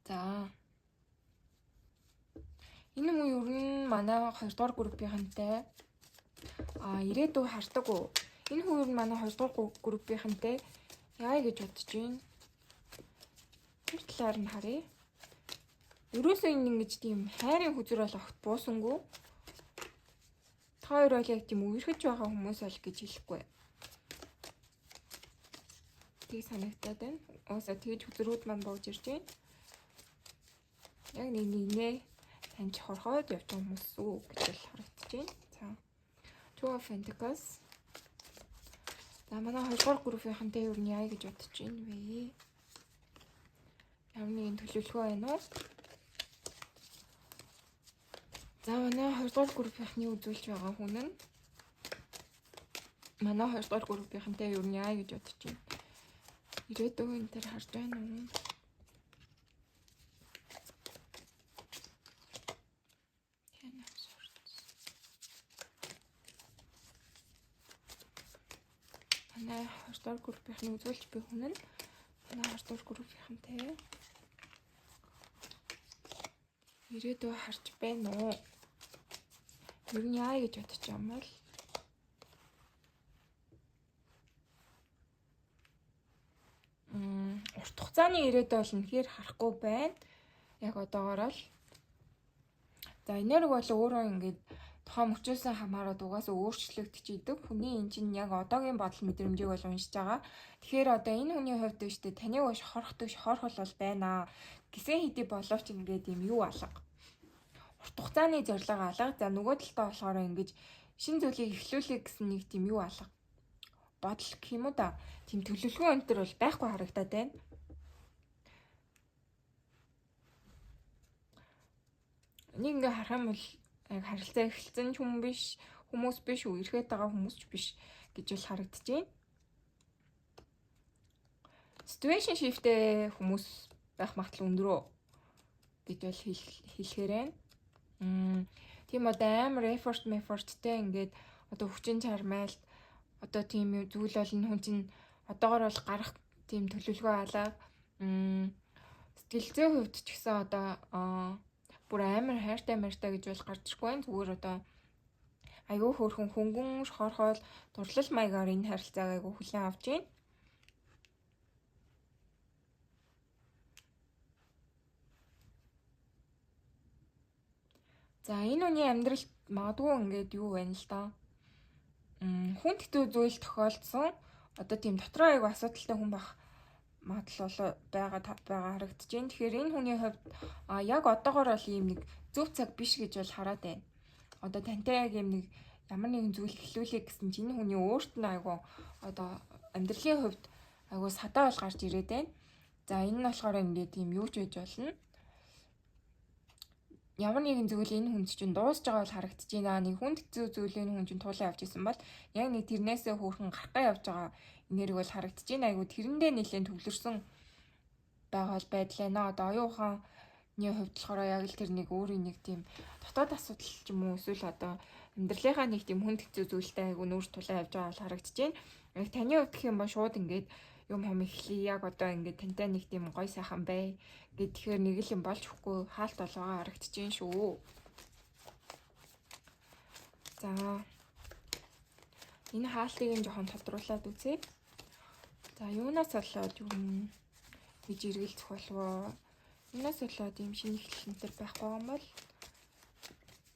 За. Энэ хүн ер нь манай 2 дугаар группийнхэнтэй ирээдүй хардаг уу? Энэ хүн ер нь манай 2 дугаар группийнхэнтэй яа гэж бодож байна? Тэр талаар нь харъя. Ерөөсөө энэ ингэж тийм хайрын хөзөр бол огт буусангүй. Та хоёр бол яг тийм үерхэж байгаа хүмүүс бол гэж хэлэхгүй. Тийг санагдаад байна. Уусаа тэгж хөзрүүд маань бууж ирж байна. Яг нэг нэгнээ таньж хорхоод явж байгаа хүмүүс үү гэж бол харагдаж байна. За. Two of Pentacles. За, манай 2 дугаар группийнхэнтэй ер нь яа гэж бодож байна вэ? Ямар нэгэн төлөвлөгөө байна уу? За, манай 2 дугаар группийнхны үзүүлж байгаа хүн нь манай 2 дугаар группийнхэнтэй ер нь яа гэж бодож байна? Ирээдүйн энэ төр харж байна уу? Ten of Swords. Манай 2 дугаар группийнхны үзүүлж буй хүн нь манай 2 дугаар группийнхэнтэй ирээдүй харж байна уу? Ер нь яа гэж бодож байгаа юм бол? Урт хугацааны ирээдүй бол үнэхээр харахгүй байна. Яг одоогоор л. За, энерги бол өөрөө ингээд тухайн мөчөөсөн хамаарат угаасаа өөрчлөгдөж идэг. Хүний энэ чинь яг одоогийн бодол мэдрэмжийг бол уншиж байгаа. Тэгэхээр одоо энэ хүний хувьд биш үү, таныг бол шохорхдог шохорхол бол байна. Гисэн хэдий боловч ингээд юм юу алга. Урт хугацааны зорилго алга. За, нөгөө талдаа болохоор ингэж шин зүйлийг эхлүүлэх гэсэн нэг тийм юу алга. Бодол гэх юм уу да. Тийм төлөвлөгөө энэ төр бол байхгүй харагдаад байна. Нэг ингээ харах юм бол яг харилцаа эхэлсэн ч хүн биш, хүмүүс биш, үерхэд байгаа хүмүүс ч биш гэж бол харагдаж байна. Situationship-тэй хүмүүс байх магадлал өндрөө гэж бол хэлэхээр байна. Тийм одоо амар effort effortтэй ингээд одоо хүчин чармайлт, одоо тийм зүйл бол энэ хүн чинь одоогор бол гарах тийм төлөвлөгөө алга. Сэтгэл зүйн хувьд ч гэсэн одоо бүр амар хайртай мартай гэж бол гарч ирэхгүй байна. Зүгээр одоо айгүй хөөрхөн хөнгөн шохорхоол дурлал маягаар энэ харилцааг айгүй хүлээн авч байна. За, энэ үний амьдралд магадгүй ингээд юу байна л да. Хүн хэцүү зүйл тохиолдсон. Одоо тийм дотроо айгүй асуудалтай хүн байх магадлал бол байгаа харагдаж байна. Тэгэхээр энэ хүний хувьд яг одоогор бол ийм нэг зөв цаг биш гэж бол хараад байна. Одоо тантай яг ийм нэг ямар нэгэн зүйл эхлүүлэх гэсэн чинь энэ хүний өөрт нь айгүй одоо амьдралын хувьд айгүй садаа бол гарч ирээд байна. За, энэ нь болохоор ингээд тийм юу ч байж болно. Ямар нэгэн зүйл энэ хүнд чинь дуусж байгаа бол харагдаж байна. Нэг хүнд хэцүү зүйл энэ хүн чинь туулан явж исэн бол яг нэг тэрнээсээ хөөрхөн гарах явж байгаа энерги бол харагдаж байна. Айгу тэрэндээ нэлээд төвлөрсөн байгаа бол байдал байна. Одоо оюун ухааны хувьд болохоор яг л тэр нэг өөрийн нэг тийм дотоод асуудал ч юм уу, эсвэл одоо амьдралынхаа нэг тийм хүнд хэцүү зүйлтэй айгу нүүрс тулан явж байгаа бол харагдаж байна. Яг таны хувьд гэх юм ба шууд ингээд юм хом эхлэе, яг одоо ингээд тантай нэг тийм гой сайхан бай гэд, тэгэхээр нэг л юм болж өгөхгүй хаалт болгоо харагдаж байна шүү. За, энэ хаалтыг нь жоохон тодруулаад үзье. За, юунаас болоод юу гэж эргэлзэх болов? Юунаас болоод ийм шинэ эхлэл энэ төр байхгүй юм бол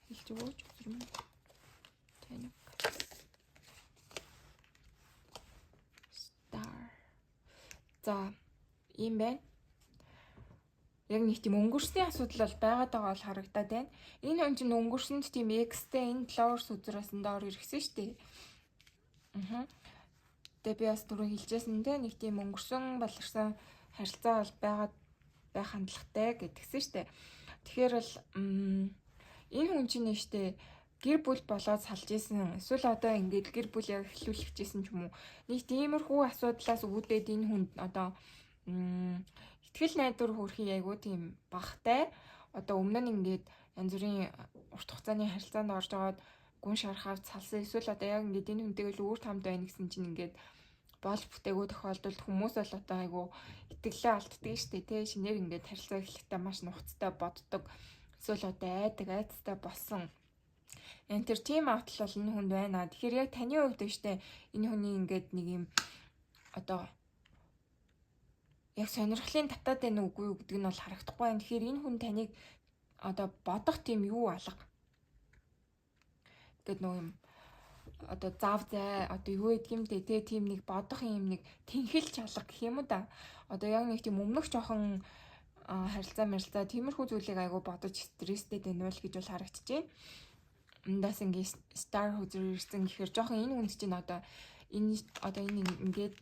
хэлж өгөөч, үзэрмэн. Ten of Cups. Star. За, ийм байна. Яг нэг тийм өнгөрсний асуудал бол байгаад байгаа бол харагдаад байна. Энэ хүн чинь өнгөрсөнд тийм ex-тэй энэ Lovers үзрээс нь доор иргэсэн шүү дээ. Аа. Тэгээ би бас түрүү хэлжсэн те, нэг тийм өнгөрсөн баларсан харилцаа бол байгаад байх хандлагатай гэдгсэн шүү дээ. Тэгэхээр бол энэ хүн чинь нэштэй гэр бүл болоод салж исэн, эсвэл одоо ингээд гэр бүл яг эхлүүлчихсэн ч юм уу. Нэг тиймэрхүү асуудлаас үүдээд энэ хүнд одоо итгэл найдвар хөрхий айгуу тийм багтай. Одоо өмнө нь ингээд янз бүрийн урт хугацааны харилцаанд орж агаад гүн шархавд салсан, эсвэл одоо яг ингээд энэ хүнтэйгээ л өөр хамт байна гэсэн чинь ингээд болж бүтээгүй тохиолдолд хүмүүс бол одоо айгуу итгэлээ алддаг шүү дээ, тий. Шинээр ингээд харилцаа эхлэхдээ маш нухацтай боддог, эсвэл одоо айдаг, айцтай болсон. Энэ тэр тийм автал бол энэ хүнд байна. Тэгэхээр яг таны хувьд штэ, энэ хүний ингээд нэг юм одоо яг сонирхлын татаад байна уугүй юу гэдэг нь бол харагдахгүй байна. Тэгэхээр энэ хүн таныг одоо бодох тийм юу алга. Ингээд нөгөө юм одоо зав зай, одоо юу гэдэг юм те, тийм нэг бодох юм нэг тэнхэл чалга гэх юм уу да. Одоо яг нэг тийм өмнөх жоохон харилцаа мэрилцаа, тиймэрхүү зүйлийг айгу бодож стресстэй байна уу гэж бол харагдаж байна. Эндээс ингээ star хөзөр ирсэн гэхээр жоохон энэ хүнд чинь одоо энэ ингээд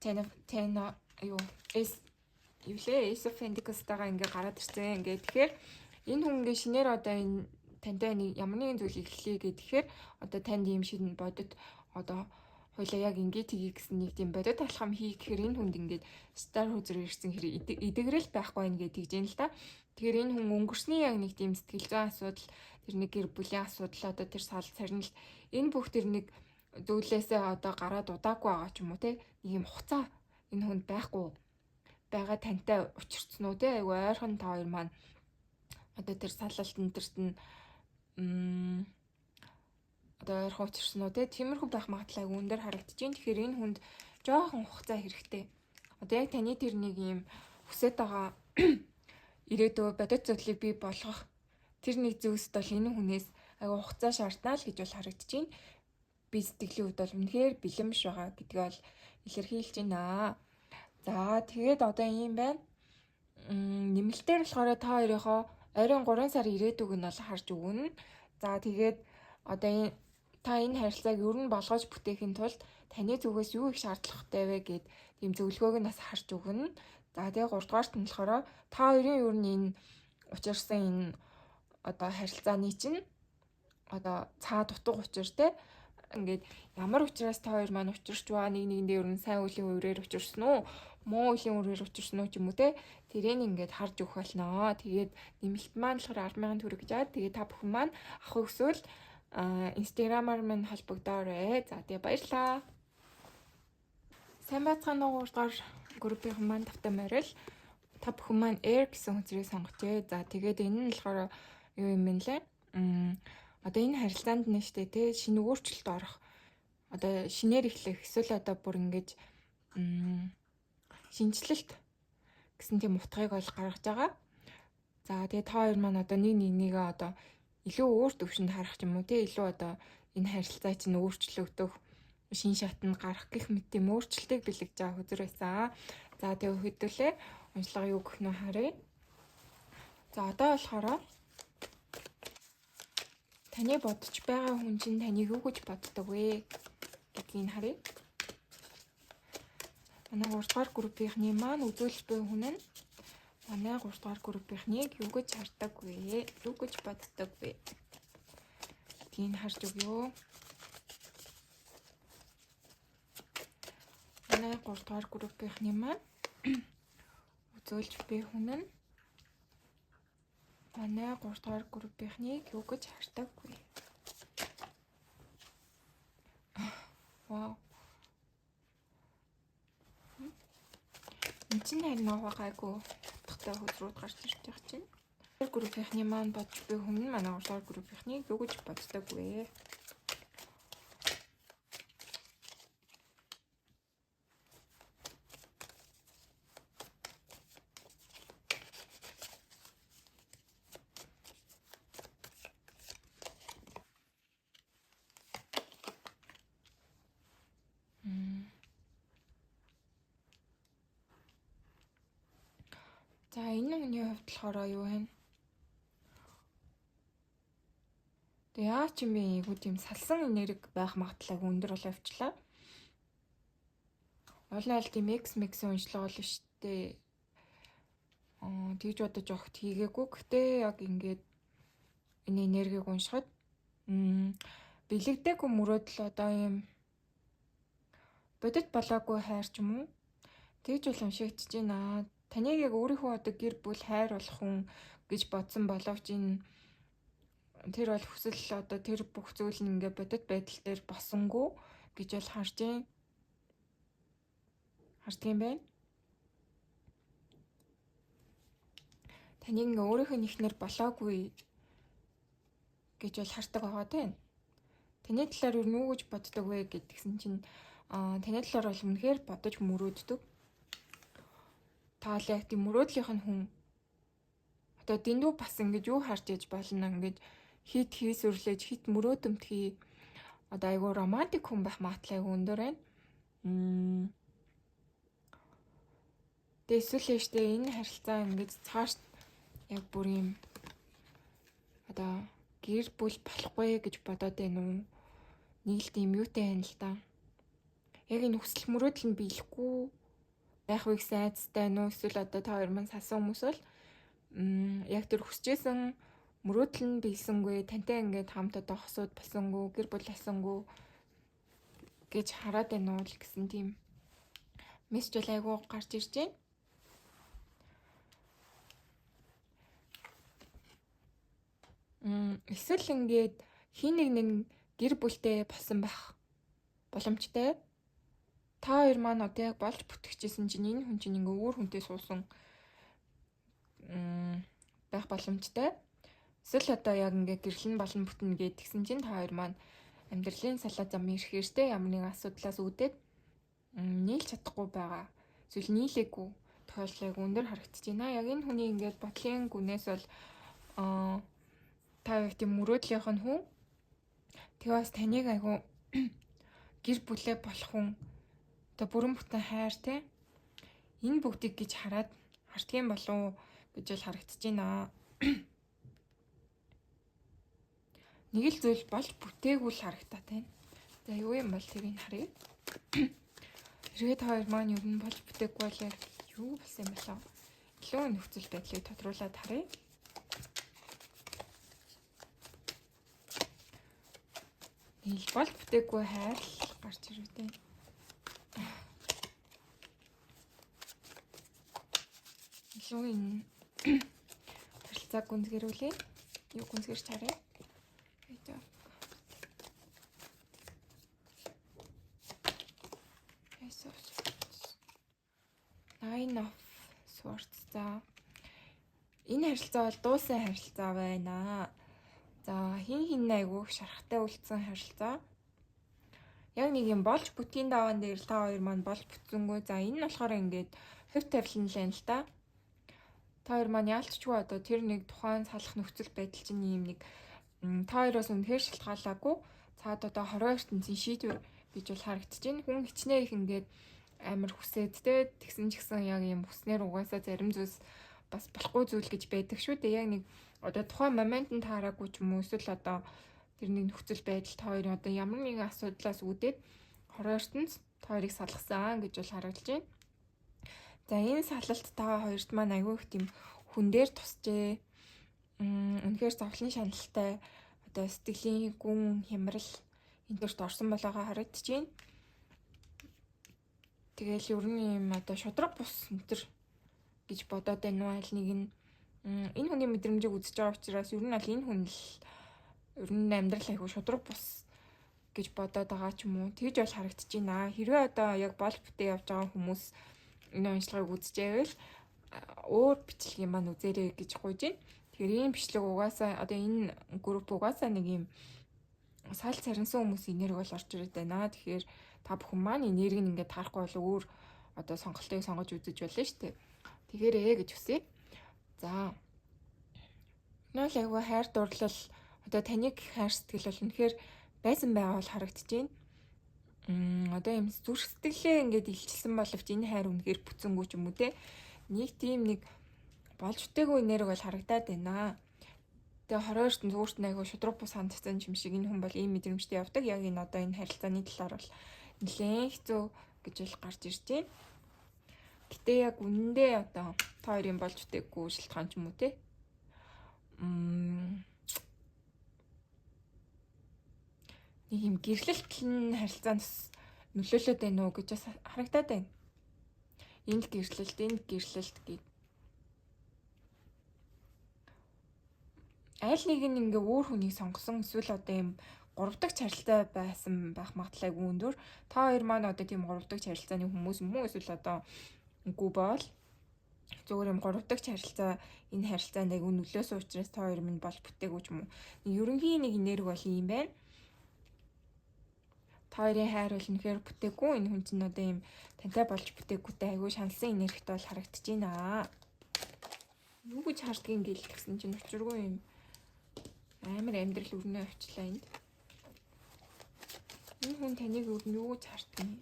ten of ten юу S юу лээ, Ace of Pentacles-тайгаа ингээ гараад ирсэн. Ингээ тэгэхээр энэ хүн ингээ шинээр одоо энэ тантай нэг ямар нэгэн зүйлийг эхлэе гэхээр одоо танд ийм шинэ бодит, одоо хоёлаа яг ингээ тгий гэсэн нэг тийм бодит алхам хий гэхээр энэ хүнд ингээд star хөзөр ирсэн хэрэг идэгрэл байхгүй байна гэж тэгж юм л та. Тэгэхээр энэ хүн өнгөрсний яг нэг тийм сэтгэл зүйн асуудал, тэр нэг гэр бүлийн асуудал, одоо тэр сал сарнил, энэ бүх тэр нэг зүйлээсээ одоо гараад удаагүй байгаа ч юм уу те, нэг юм хугацаа энэ хүнд байхгүй байгаа, тантай учирцсан уу те, айгу ойрхон та хоёр маань одоо тэр салалт энэ тэрт нь одоо ойрхон учирсан уу те, тиймэрхүү байх магадлал айгу өндөр харагдаж байна. Тэгэхээр энэ хүнд жоохон хугацаа хэрэгтэй. Одоо яг таны тэр нэг юм хүсэж байгаа ирээдүй бодит зүйлийг бий болгох тэр нэг зүйлсд бол энэ хүнээс айгу хугацаа шаарднаа л гэж бол харагдаж байна. Би сэтгэлийн хувьд бол үнэхээр бэлэн биш байгаа гэдгийг бол илэрхийлж байна. За, тэгээд одоо ийм байна. Нэмэлтээр болохоор та хоёрынхоо ойрын 3 сар ирээдүг нь бол харж өгнө. За, тэгээд одоо энэ та энэ харилцааг ер нь болгож бүтээхийн тулд таны зүгээс юу их шаардлагатай вэ гэд тийм зөвлөгөөг нь бас харж өгнө. За, тэгээ 3 дугаарт нь болохоор та хоёрын ер нь энэ учирсан энэ одоо харилцааны чинь одоо цаад утга учир те, ингээд ямар учраас та хоёр маань учирч ба нэг нэгэндээ ер нь сайн үеийн үрээр учирсан уу, муу үеийн үрээр учирсан уу ч юм уу те, тэрийг ингээд харж өгөх болно. Тэгээд нэмэлт маань болохоор 10,000 төгрөг гэж аа. Тэгээд та бүхэн маань авах хүсвэл Инстаграмаар минь холбогдоорой. За, тэгээ баярлаа. Сайн байцгаана уу, 3 дугаар группийн маань тавтай морил. Та бүхэн маань Air гэсэн хүнсрийг сонгожээ. За, тэгээд энэ нь болохоор юу юм бэ лээ? Одоо энэ харилцаанд нь штэ те, шинэ өөрчлөлт орох, одоо шинээр эхлэх, эсвэл одоо бүр ингэж шинэчлэлт гэсэн тийм утгыг бол гаргаж байгаа. За, тэгээ та хоёр маань одоо нэг нэгнийгээ одоо илүү өөр төвшөнд харах ч юм уу те, илүү одоо энэ харилцаа чинь өөрчлөгдөх, шин шатнд гарах гэх мэт тийм өөрчлөлтийг бэлгэж байгаа хөзөр байсан. За, тэгээ хэдүүлээ уншлага юу гэх нь харъя. За, одоо болохоор таны бодож байгаа хүн чинь таныг юу гэж боддог вэ гэдгийг харъя. Манай 3 дугаар группийнхны маань үзүүлж буй хүн нь Манай 3 дугаар группийнхнийг юу гэж хардаг вэ? Юу гэж боддог вэ? Гэдгийг харж өгөө. Манай 3 дугаар группийнхний маань үзүүлж буй хүн нь манай 3 дугаар группийнхнийг юу гэж хардаг вэ? Вау. Энд чинь харин нөгөө гайгүй утгатай хөзрүүд гарч ирж байгаа чинь. Группийнхний маань бодж буй хүн нь манай 3 дугаар группийнхнийг юу гэж боддог вэ? За энэ хүний хувьд болохоор юу вэ? Тэгээ яа ч юм бэ айгуу тийм салсан энерги байх магадлал айгуу өндөр болоо явчлаа. Уул нь аль тийм X миксийн уншлага болно шүү дээ. Тэгж бодож огт хийгээгүй. Гэтэ яг ингээд энэ энергийг уншихад бэлэгдээгүй мөрөөдөл одоо юм бодит болоогүй хайр ч юм уу. Тэгж бол уншигдэж байна. Таныг яг өөрийнхөө одоо гэр бүл хайр болох хүн гэж бодсон боловч энэ тэр бол хүсэл одоо тэр бүх зүйл нь ингээ бодит байдал дээр босонгүй гэж бол харж байна. Харддаг юм байна. Таныг ингээ өөрийнхөө нэгнэр болоогүй гэж бол хардаг байгаа тийм. Таны талаар юу юу гэж боддог вэ гэдгсэн чинь таны талаар бол үнэхээр бодож мөрөөддөг. Та л яг тийм мөрөөдлийнх нь хүн. Одоо дэндүү бас ингэж юу харж иж болно ингэж хит хийсвэрлэж хит мөрөөдөмтгий одоо айгүй романтик хүн байх магадлал айгүй өндөр байна. Тэгээ эсвэл штэ энэ харилцаа ингэж цааш яг бүр юм одоо гэр бүл болохгүй гэж бодоод байна уу? Нэг л тийм юутай байна л да. Яг энэ хүсэл мөрөөдөл нь биелэхгүй байх вэ гэсэн айдастай байна уу? Эсвэл одоо та хоёр маань салсан хүмүүс бол яг тэр хүсэжсэн мөрөөдөл нь биелсэнгүй, тантай ингээд хамт одоо хосууд болсонгүй, гэр бүл болсонгүй гэж хараад байна уу л гэсэн тийм мессеж бол айгүй гарч ирж байна. Эсвэл ингээд хин нэг нэг гэр бүлтэй болсон байх боломжтой. Та хоёр маань одоо яг болж бүтгэжсэн чинь энэ хүн чинь ингээ өөр хүнтэй суусан байх боломжтой. Эсвэл одоо яг ингээ гэрлэн болон бүтнэ гэдгсэн чинь та хоёр маань амьдралын салаа зам ирэхээртэй ямар нэгэн асуудлаас үүдээд нийлж чадахгүй байгаа. Эсвэл нийлээгүй тохиолдол айгүй өндөр харагдаж байна. Яг энэ хүний ингээд бодлын гүнээс бол та яг тийм мөрөөдлийнх нь хүн. Тэгээ бас таныг айгүй гэр бүлээ болох хүн одоо бүрэн бүтэн хайр те энэ бүгдийг гэж хараад хардгийн болов гэж л харагдаж байна. Нэг л зүйл болж бүтээгүй л харагдаад байна. За юу юм бол тэрийг харъя. Хэрвээ та хоёр маань юу нь болж бүтээгүй бол яг юу болсон юм болоо? Илүү нөхцөл байдлыг тодруулаад харъя. Нэг л болж бүтээгүй хайр л гарч ирвэ. Илүү энэ харилцааг гүнзгийрүүлье. Юу гүнзгийрч харъя. Ace of Swords. Nine of Swords. За энэ харилцаа бол дуусан харилцаа байна. За хин хин айгүйх шарахтай үлдсэн харилцаа. Яг нэг юм болж бүтгийн даваан дээр та хоёр маань болж бүтсэнгүү. За энэ нь болохоор ингээд хувь тавилан л байна л та. Та хоёр маань яалтчгүй одоо тэр нэг тухайн салах нөхцөл байдал чинь ийм нэг та хоёроос үнэхээр шалтгаалаагүй цаад одоо хорвоо ертөнцийн шийдвэр гэж бол харагдаж байна. Хүн хичнээн их ингээд амар хүсээд те тэгсэн ч гэсэн яг ийм хүснээр угаасаа зарим зүйлс бас болохгүй зүйл гэж байдаг шүү дээ. Яг нэг одоо тухайн момент нь таараагүй ч юм уу эсвэл одоо тэр нэг нөхцөл байдал та хоёрын одоо ямар нэгэн асуудлаас үүдээд хорвоо ертөнц та хоёрыг салгасан гэж бол харагдаж байна. За, энэ салалт та хоёрт маань айгүй их тийм хүн дээр тусчээ. Үнэхээр зовлон шаналтай, одоо сэтгэлийн гүн хямрал энэ төрт орсон болоогоо харагдаж байна. Тэгэл ер нь юм одоо шудраг бус энэ гэж бодоод байна уу, аль нэг нь энэ хүний мэдрэмжийг үзэж байгаа учраас ер нь аль энэ хүн л ер нь амьдрал айгүй шудраг бус гэж бодоод байгаа ч юм уу. Тэгж бол харагдаж байна. Хэрвээ одоо яг бол бүтээ явж байгаа хүмүүс энэ уншлагыг үзчихээвэл өөр бичлэгийн маань үзээрэй гэж гуйж байна. Тэгэхээр ийм бичлэг угаасаа одоо энэ групп угаасаа нэг юм сал царинсан хүмүүсийн энерги бол орж ирээд байна. Тэгэхээр та бүхэн маань энерги нь ингээд таарахгүй бол өөр одоо сонголтыг сонгож үзэж болно шүү дээ. Тэгээрээ гэж хүсье. За. Энэ бол айгүй хайр дурлал, одоо таныг хайр сэтгэл бол үнэхээр байсан байгаа бол харагдаж байна. Одоо юм зүрх сэтгэлээ ингээд илчилсэн боловч энэ хайр үнэхээр бүтсэнгүү ч юм уу те. Нэг тийм нэг болж бүтээгүй энерги бол харагдаад байна. Тэгээ 22-т зүгүүрт нь айгүй шудраг бус хандсан юм шиг энэ хүн бол ийм мэдрэмжтэй явдаг. Яг энэ одоо энэ харилцааны талаар бол нэлээд хэцүү гэж бол гарч ирж байна. Гэтэ яг үнэндээ одоо та хоёрын болж бүтээгүй шалтгаан ч юм уу те. Нэг юм гэрлэлт нь харилцаанд нөлөөлөд байна уу гэж бас харагдаад байна. Энд гэрлэлт, энд гэрлэлт гэд. Аль нэг нь ингээ өөр хүнийг сонгосон эсвэл одоо юм гурав дахь харилцаа байсан байх магадлал айгүй өндөр. Та хоёр маань одоо тийм гурав дахь харилцааны хүмүүс юм уу, эсвэл одоо үгүй бол зүгээр юм гурав дахь харилцаа энэ харилцаанд айгүй нөлөөсөн учраас та хоёр минь бол бүтээгүй ч юм уу. Нэг ерөнхий нэг энерги бол ийм байна. Та хоёрын хайр бол үнэхээр бүтээгүй. Энэ хүн чинь одоо ийм тантай болж бүтээгүйтэй айгүй шаналсан энергитэй бол харагдаж байна. Юу гэж хардгийг гээл гэсэн чинь учиргүй юм амар амьдрал өрнөө авчлаа энд. Энэ хүн таныг өөр нь юу гэж хардгийг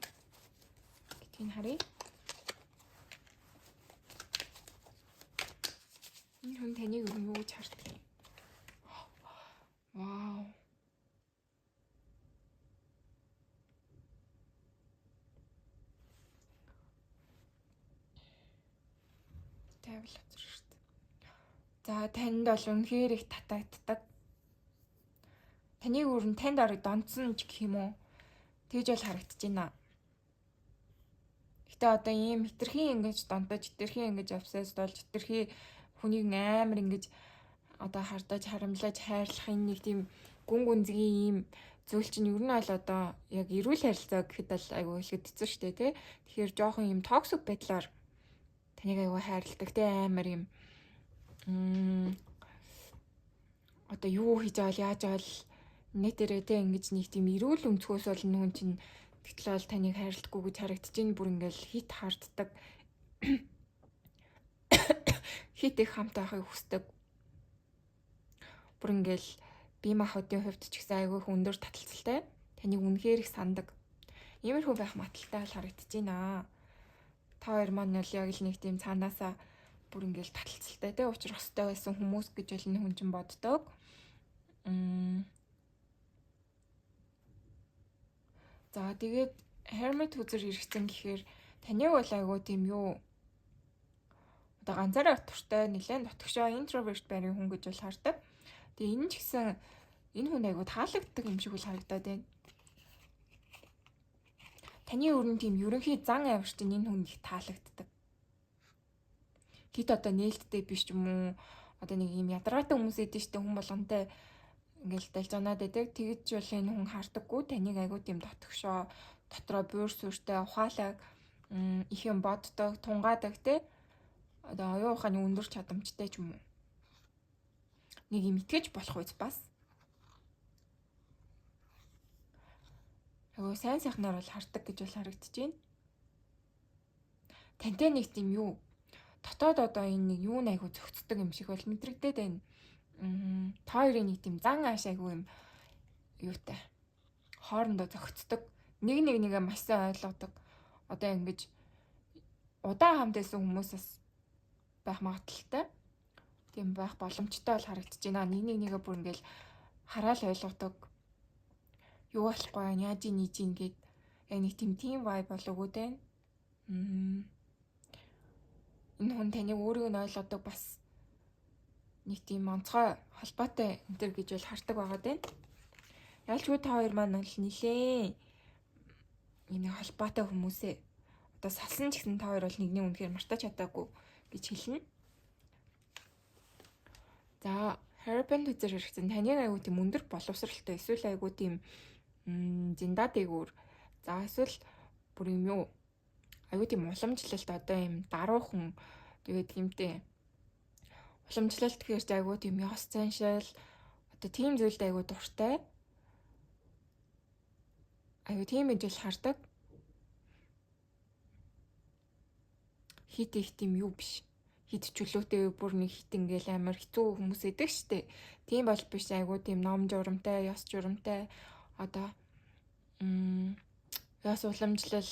гэдгийг харъя. Энэ хүн таныг өөр нь юу гэж хардгийг. Вау. Тавил газар шүү дээ. За, танд бол үнэхээр их татагддаг. Таныг өөр нь танд орог донцсон ч гэх юм уу. Тэгж бол харагдаж байна. Гэтэ одоо ийм хитрхи ингэж донтож, хитрхи ингэж obsessed болж, хитрхи хүнийг амар ингэж одоо хардаж, харамлаж, хайрлах энэ нэг тийм гүн гүнзгий ийм зүйл чинь ер нь бол одоо яг эрүүл харилцаа гэхэд бол айгүй хэлэхэд хэцүү шүү дээ, тий. Тэгэхээр жоохон ийм toxic байдлаар таныг айгүй хайрладаг, тий, амар юм одоо юу хийж байгаа, яаж байгаа л нэтэрээ те ингэж нэг тийм эрүүл өнцгөөс бол энэ хүн чинь тэгтэл бол таныг хайрладаггүй гэж харагдаж байна. Бүр ингээл хит харддаг. Хит их хамт байхыг хүсдэг. Бүр ингээл бие махбодын хувьд ч гэсэн айгүй их өндөр таталцалтай. Таныг үнэхээр их сандаг. Иймэрхүү байх магадлалтай л харагдаж байна. Та хоёр маань бол яг л нэг тийм цаанаасаа бүр ингээл таталцалтай те учрах ёстой байсан хүмүүс гэж бол энэ хүн чинь боддог. За, тэгээд Hermit үзэр хэрэгцэн гэхээр таныг бол айгүй тийм юу одоо ганцаараа туртай, нэлээд дотгошоо introvert байрын хүн гэж бол хардаг. Тэгээ энэ ч гэсэн энэ хүн айгүй таалагддаг юм шиг бол харагдаад байна. Таны өрн тийм ерөнхий зан авир чинь энэ хүн их таалагддаг. Хит одоо нээлттэй биш ч юм уу, одоо нэг юм ядаргаатай хүмүүс эдэн штэ, хүн болгонтой ингээл далжганаад байдаг. Тэгэж бол энэ хүн хардаггүй. Таныг айгүй тийм дотгошоо, дотроо буур суурьтай, ухаалаг, их юм боддог, тунгаадаг те. Одоо оюун ухааны өндөр чадамжтай ч юм уу. Нэг юм итгэж болох үз бас. Айгүй сайн сайхнаар бол хардаг гэж бол харагдаж байна. Тантай нэг тийм юу дотоод одоо энэ нэг юу айгүй зөгцдөг юм шиг бол мэдрэгдээд байна. Та хоёрын нэг тийм зан ааш айгүй юм юутай. Хоорондоо зөгцдөг. Нэг нэг нэгэ маш сайн ойлгодог. Одоо ингэж удаан хамт байсан хүмүүс бас байх магадлалтай. Тийм байх боломжтой бол харагдаж байна. Нэг нэг нэгэ бүр ингээл хараал ойлгодог. Юу болохгүй байна, яаж ийж ийн гэд яг нэг тийм тийм vibe бол өгөөд байна. Энэ хүн таныг өөрийг нь ойлгодог бас нэг тийм онцгой холбоотой энэ төр гэж бол хардаг байгаа даа. Ялчгүй та хоёр маань бол нилээн юм нэг холбоотой хүмүүсээ. Одоо салсан ч гэсэн та хоёр бол нэгний үнэхээр мартаж чадаагүй гэж хэлнэ. За, Hierophant үзэр хэрэгцэн таныг айгуу тийм өндөр боловсралтай, эсвэл айгуу тийм зинда дээгүүр, за эсвэл бүр юм юу, айгуу тийм уламжлалт, одоо юм даруухан, тэгээд тиймтэй уламжлалт гэхээр чи айгуу тийм ёс заншил, одоо тийм зүйлд айгуу дуртай. Айгуу тийм гэж бол хардаг. Хит их тийм юу биш. Хит чөлөөтэй, бүр нэг хит ингээл амар хэцүү хүмүүс идэг штэ. Тийм бол биш, айгуу тийм ном журамтай, ёс журамтай, одоо ёс уламжлал,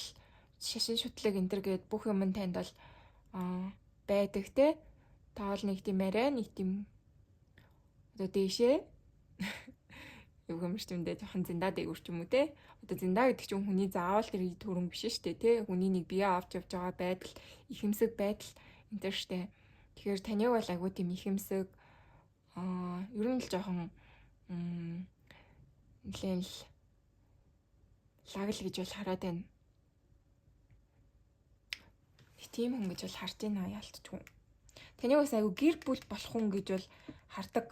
шашин шүтлэг энэ төр гээд бүх юм танд бол байдаг те. Таал нэг тийм арай нэг тийм одоо дээшээ юу гэмш түндэ жоохон зинда дээгүр ч юм уу те. Одоо зинда гэдэг чинь хүний заавал тэр төрөн биш шүү дээ те. Хүний нэг бие авч явж байгаа байдал, ихэмсэг байдал энэ төр штэ. Тэгэхээр таныг бол айгуу тийм ихэмсэг, ер нь л жоохон нэлээн л лагл гэж бол хараад байна. Тийм хүн гэж бол харж байна яалтчгүй. Таныг бас айгуу гэр бүл болох хүн гэж бол хардаг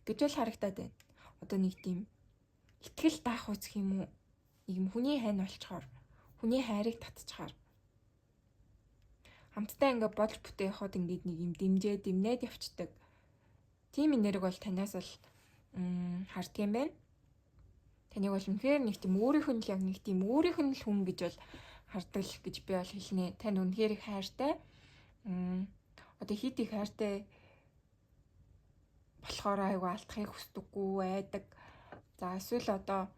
гэж бол харагдаад байна. Одоо нэг тийм итгэл даах үзэх юм уу? Нэг юм хүний хайн болчоор, хүний хайрыг татчихаар хамтдаа ингээ болж бүтээ явахад ингээд нэг юм дэмжээ дэмнээд явцдаг. Тийм энерги бол танаас бол харддаг юм байна. Таныг бол үнэхээр нэг тийм өөрийнх нь л яг нэг тийм өөрийнх нь л хүн гэж бол хардаг л гэж би бол хэлнэ. Танд үнэхээр их хайртай. Одоо хит их хайртай болохоор айгу алдахыг хүсдэггүй, айдаг. За, эсвэл одоо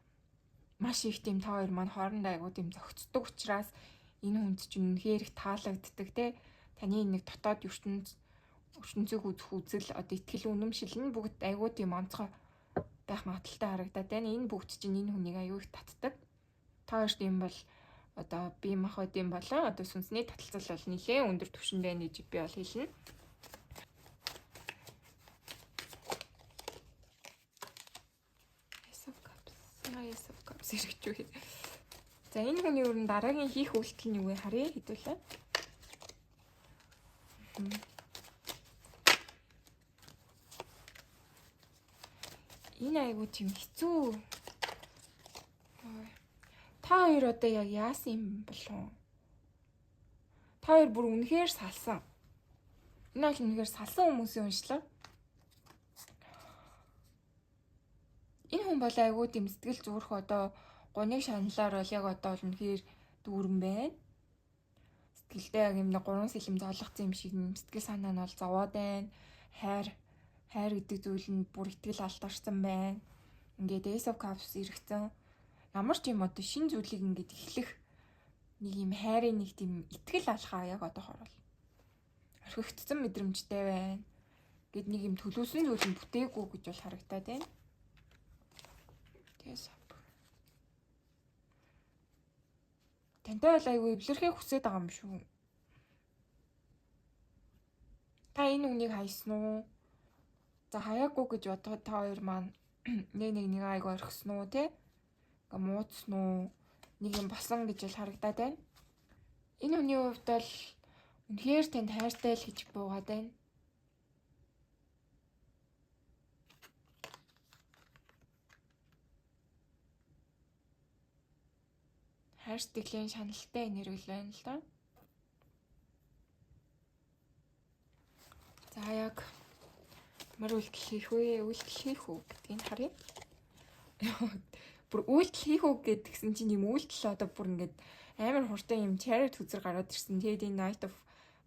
маш их тийм та хоёр маань хоорондоо айгу тийм зохицдог учраас энэ хүнд чинь үнэхээр их таалагддаг те. Таны нэг дотоод ертөнцийг үзэх үзэл, одоо итгэл үнэмшил нь бүгд айгу тийм онцгой байх магадлалтай харагдаад байна. Энэ бүгд чинь энэ хүнийг айгу их татдаг. Та хоёрт юм бол одоо бие махбодын болон одоо сүнсний таталцал бол нэлээд өндөр түвшинд байна гэж би бол хэлнэ. Ace of Cups. Ace of Cups ирэж үү. За, энэ хүний өрн дараагийн хийх үйлдэл нь юу вэ? Харъя хэдүүлээ. Энэ айгуу тийм хэцүү. Та хоёр одоо яг яасан юм болов? Та хоёр бүр үнэхээр салсан. Энэ бол үнэхээр салсан хүмүүсийн уншлага. Энэ хүн бол айгуу тийм сэтгэл зүрх, одоо гуниг шаналлаар бол яг одоо бол үнэхээр дүүрэн байна. Сэтгэлдээ яг юм нэг гурван сэлэм зоолгоцсон юм шиг сэтгэл санаа нь бол зовоод байна. Хайр хайр гэдэг зүйл нь бүр итгэл алдарсан байна. Ингээд Ace of Cups эргэцэн, ямар ч юм одоо шин зүйлийг ингээд эхлэх нэг юм хайрын нэг тийм итгэл алхаа яг одоохор бол орхигдсон мэдрэмжтэй байна. Гэт нэг юм төлөвлөсөн зүйл нь бүтээгүй гэж бол харагдаад байна. Тэгээс тантай бол айгүй эвлэрхийг хүсээд байгаа юм шүү. Та энэ үнийг хайсан уу? За, хаяагүй гэж бодоход та хоёр маань нэг нэг нэг айгүй орхисон уу те? Ингээ муудсан уу? Нэг юм болсон гэж бол харагдаад байна. Энэ хүний хувьд бол үнэхээр танд хайртай л гэж буугаад байна. Хайр сэтгэлийн шаналтай энерги байна л да. За, яг ямар үйлдэл хийх вэ? Үйлдэл хийх үү гэдгийг харъя. Бүр үйлдэл хийх үү гэдгсэн чинь юм үйлдэл одоо бүр ингээд амар хурдан юм Chariot үзэр гараад ирсэн. Тэгээд энэ Knight of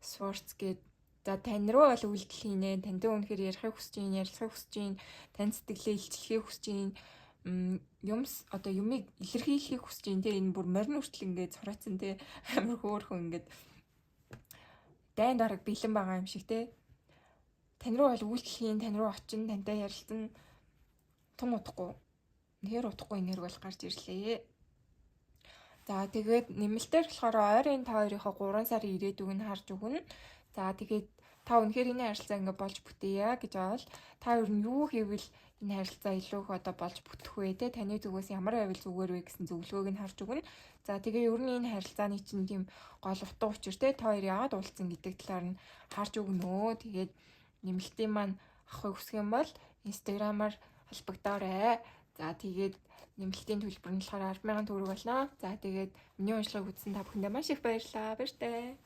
Swords гээд, за, тань руу бол үйлдэл хийнэ. Тантай үнэхээр ярихыг хүсэж байна, ярилцахыг хүсэж байна, тань сэтгэлээ илчлэхийг хүсэж байна, юмс одоо юмыг илэрхийлэхийг хүсэж байна те. Энэ бүр морин хүртэл ингээд цорооцсон те, амар хөөрхөн ингээд дайн дараг бэлэн байгаа юм шиг те. Тань руу бол үйлдэл хийн, тань руу очин, тантай ярилцсан, тун удахгүй. Үнэхээр удахгүй энерги бол гарч ирлээ. За, тэгээд нэмэлтээр болохоор ойрын та хоёрынхоо 3 сарын ирээдүг нь харж өгнө. За, тэгээд та үнэхээр энэ харилцаа ингээ болж бүтээе гэж байгаа бол та ер нь юу хийвэл энэ харилцаа илүү их одоо болж бүтэх вэ те, таны зүгээс ямар байвал зүгээр вэ гэсэн зөвлөгөөг нь харж өгнө. За, тэгээ ер нь энэ харилцааны чинь тийм гол утга учир те, та хоёр яагаад уулзсан гэдэг талаар нь харж өгнө. Тэгээд нэмэлтийн маань авахыг хүсэх юм бол Instagram-аар холбогдоорой. За, тэгээд нэмэлтийн төлбөр нь болохоор 10,000 төгрөг болно. За, тэгээд миний уншлагыг үзсэн та бүхэндээ маш их баярлалаа. Баяртай.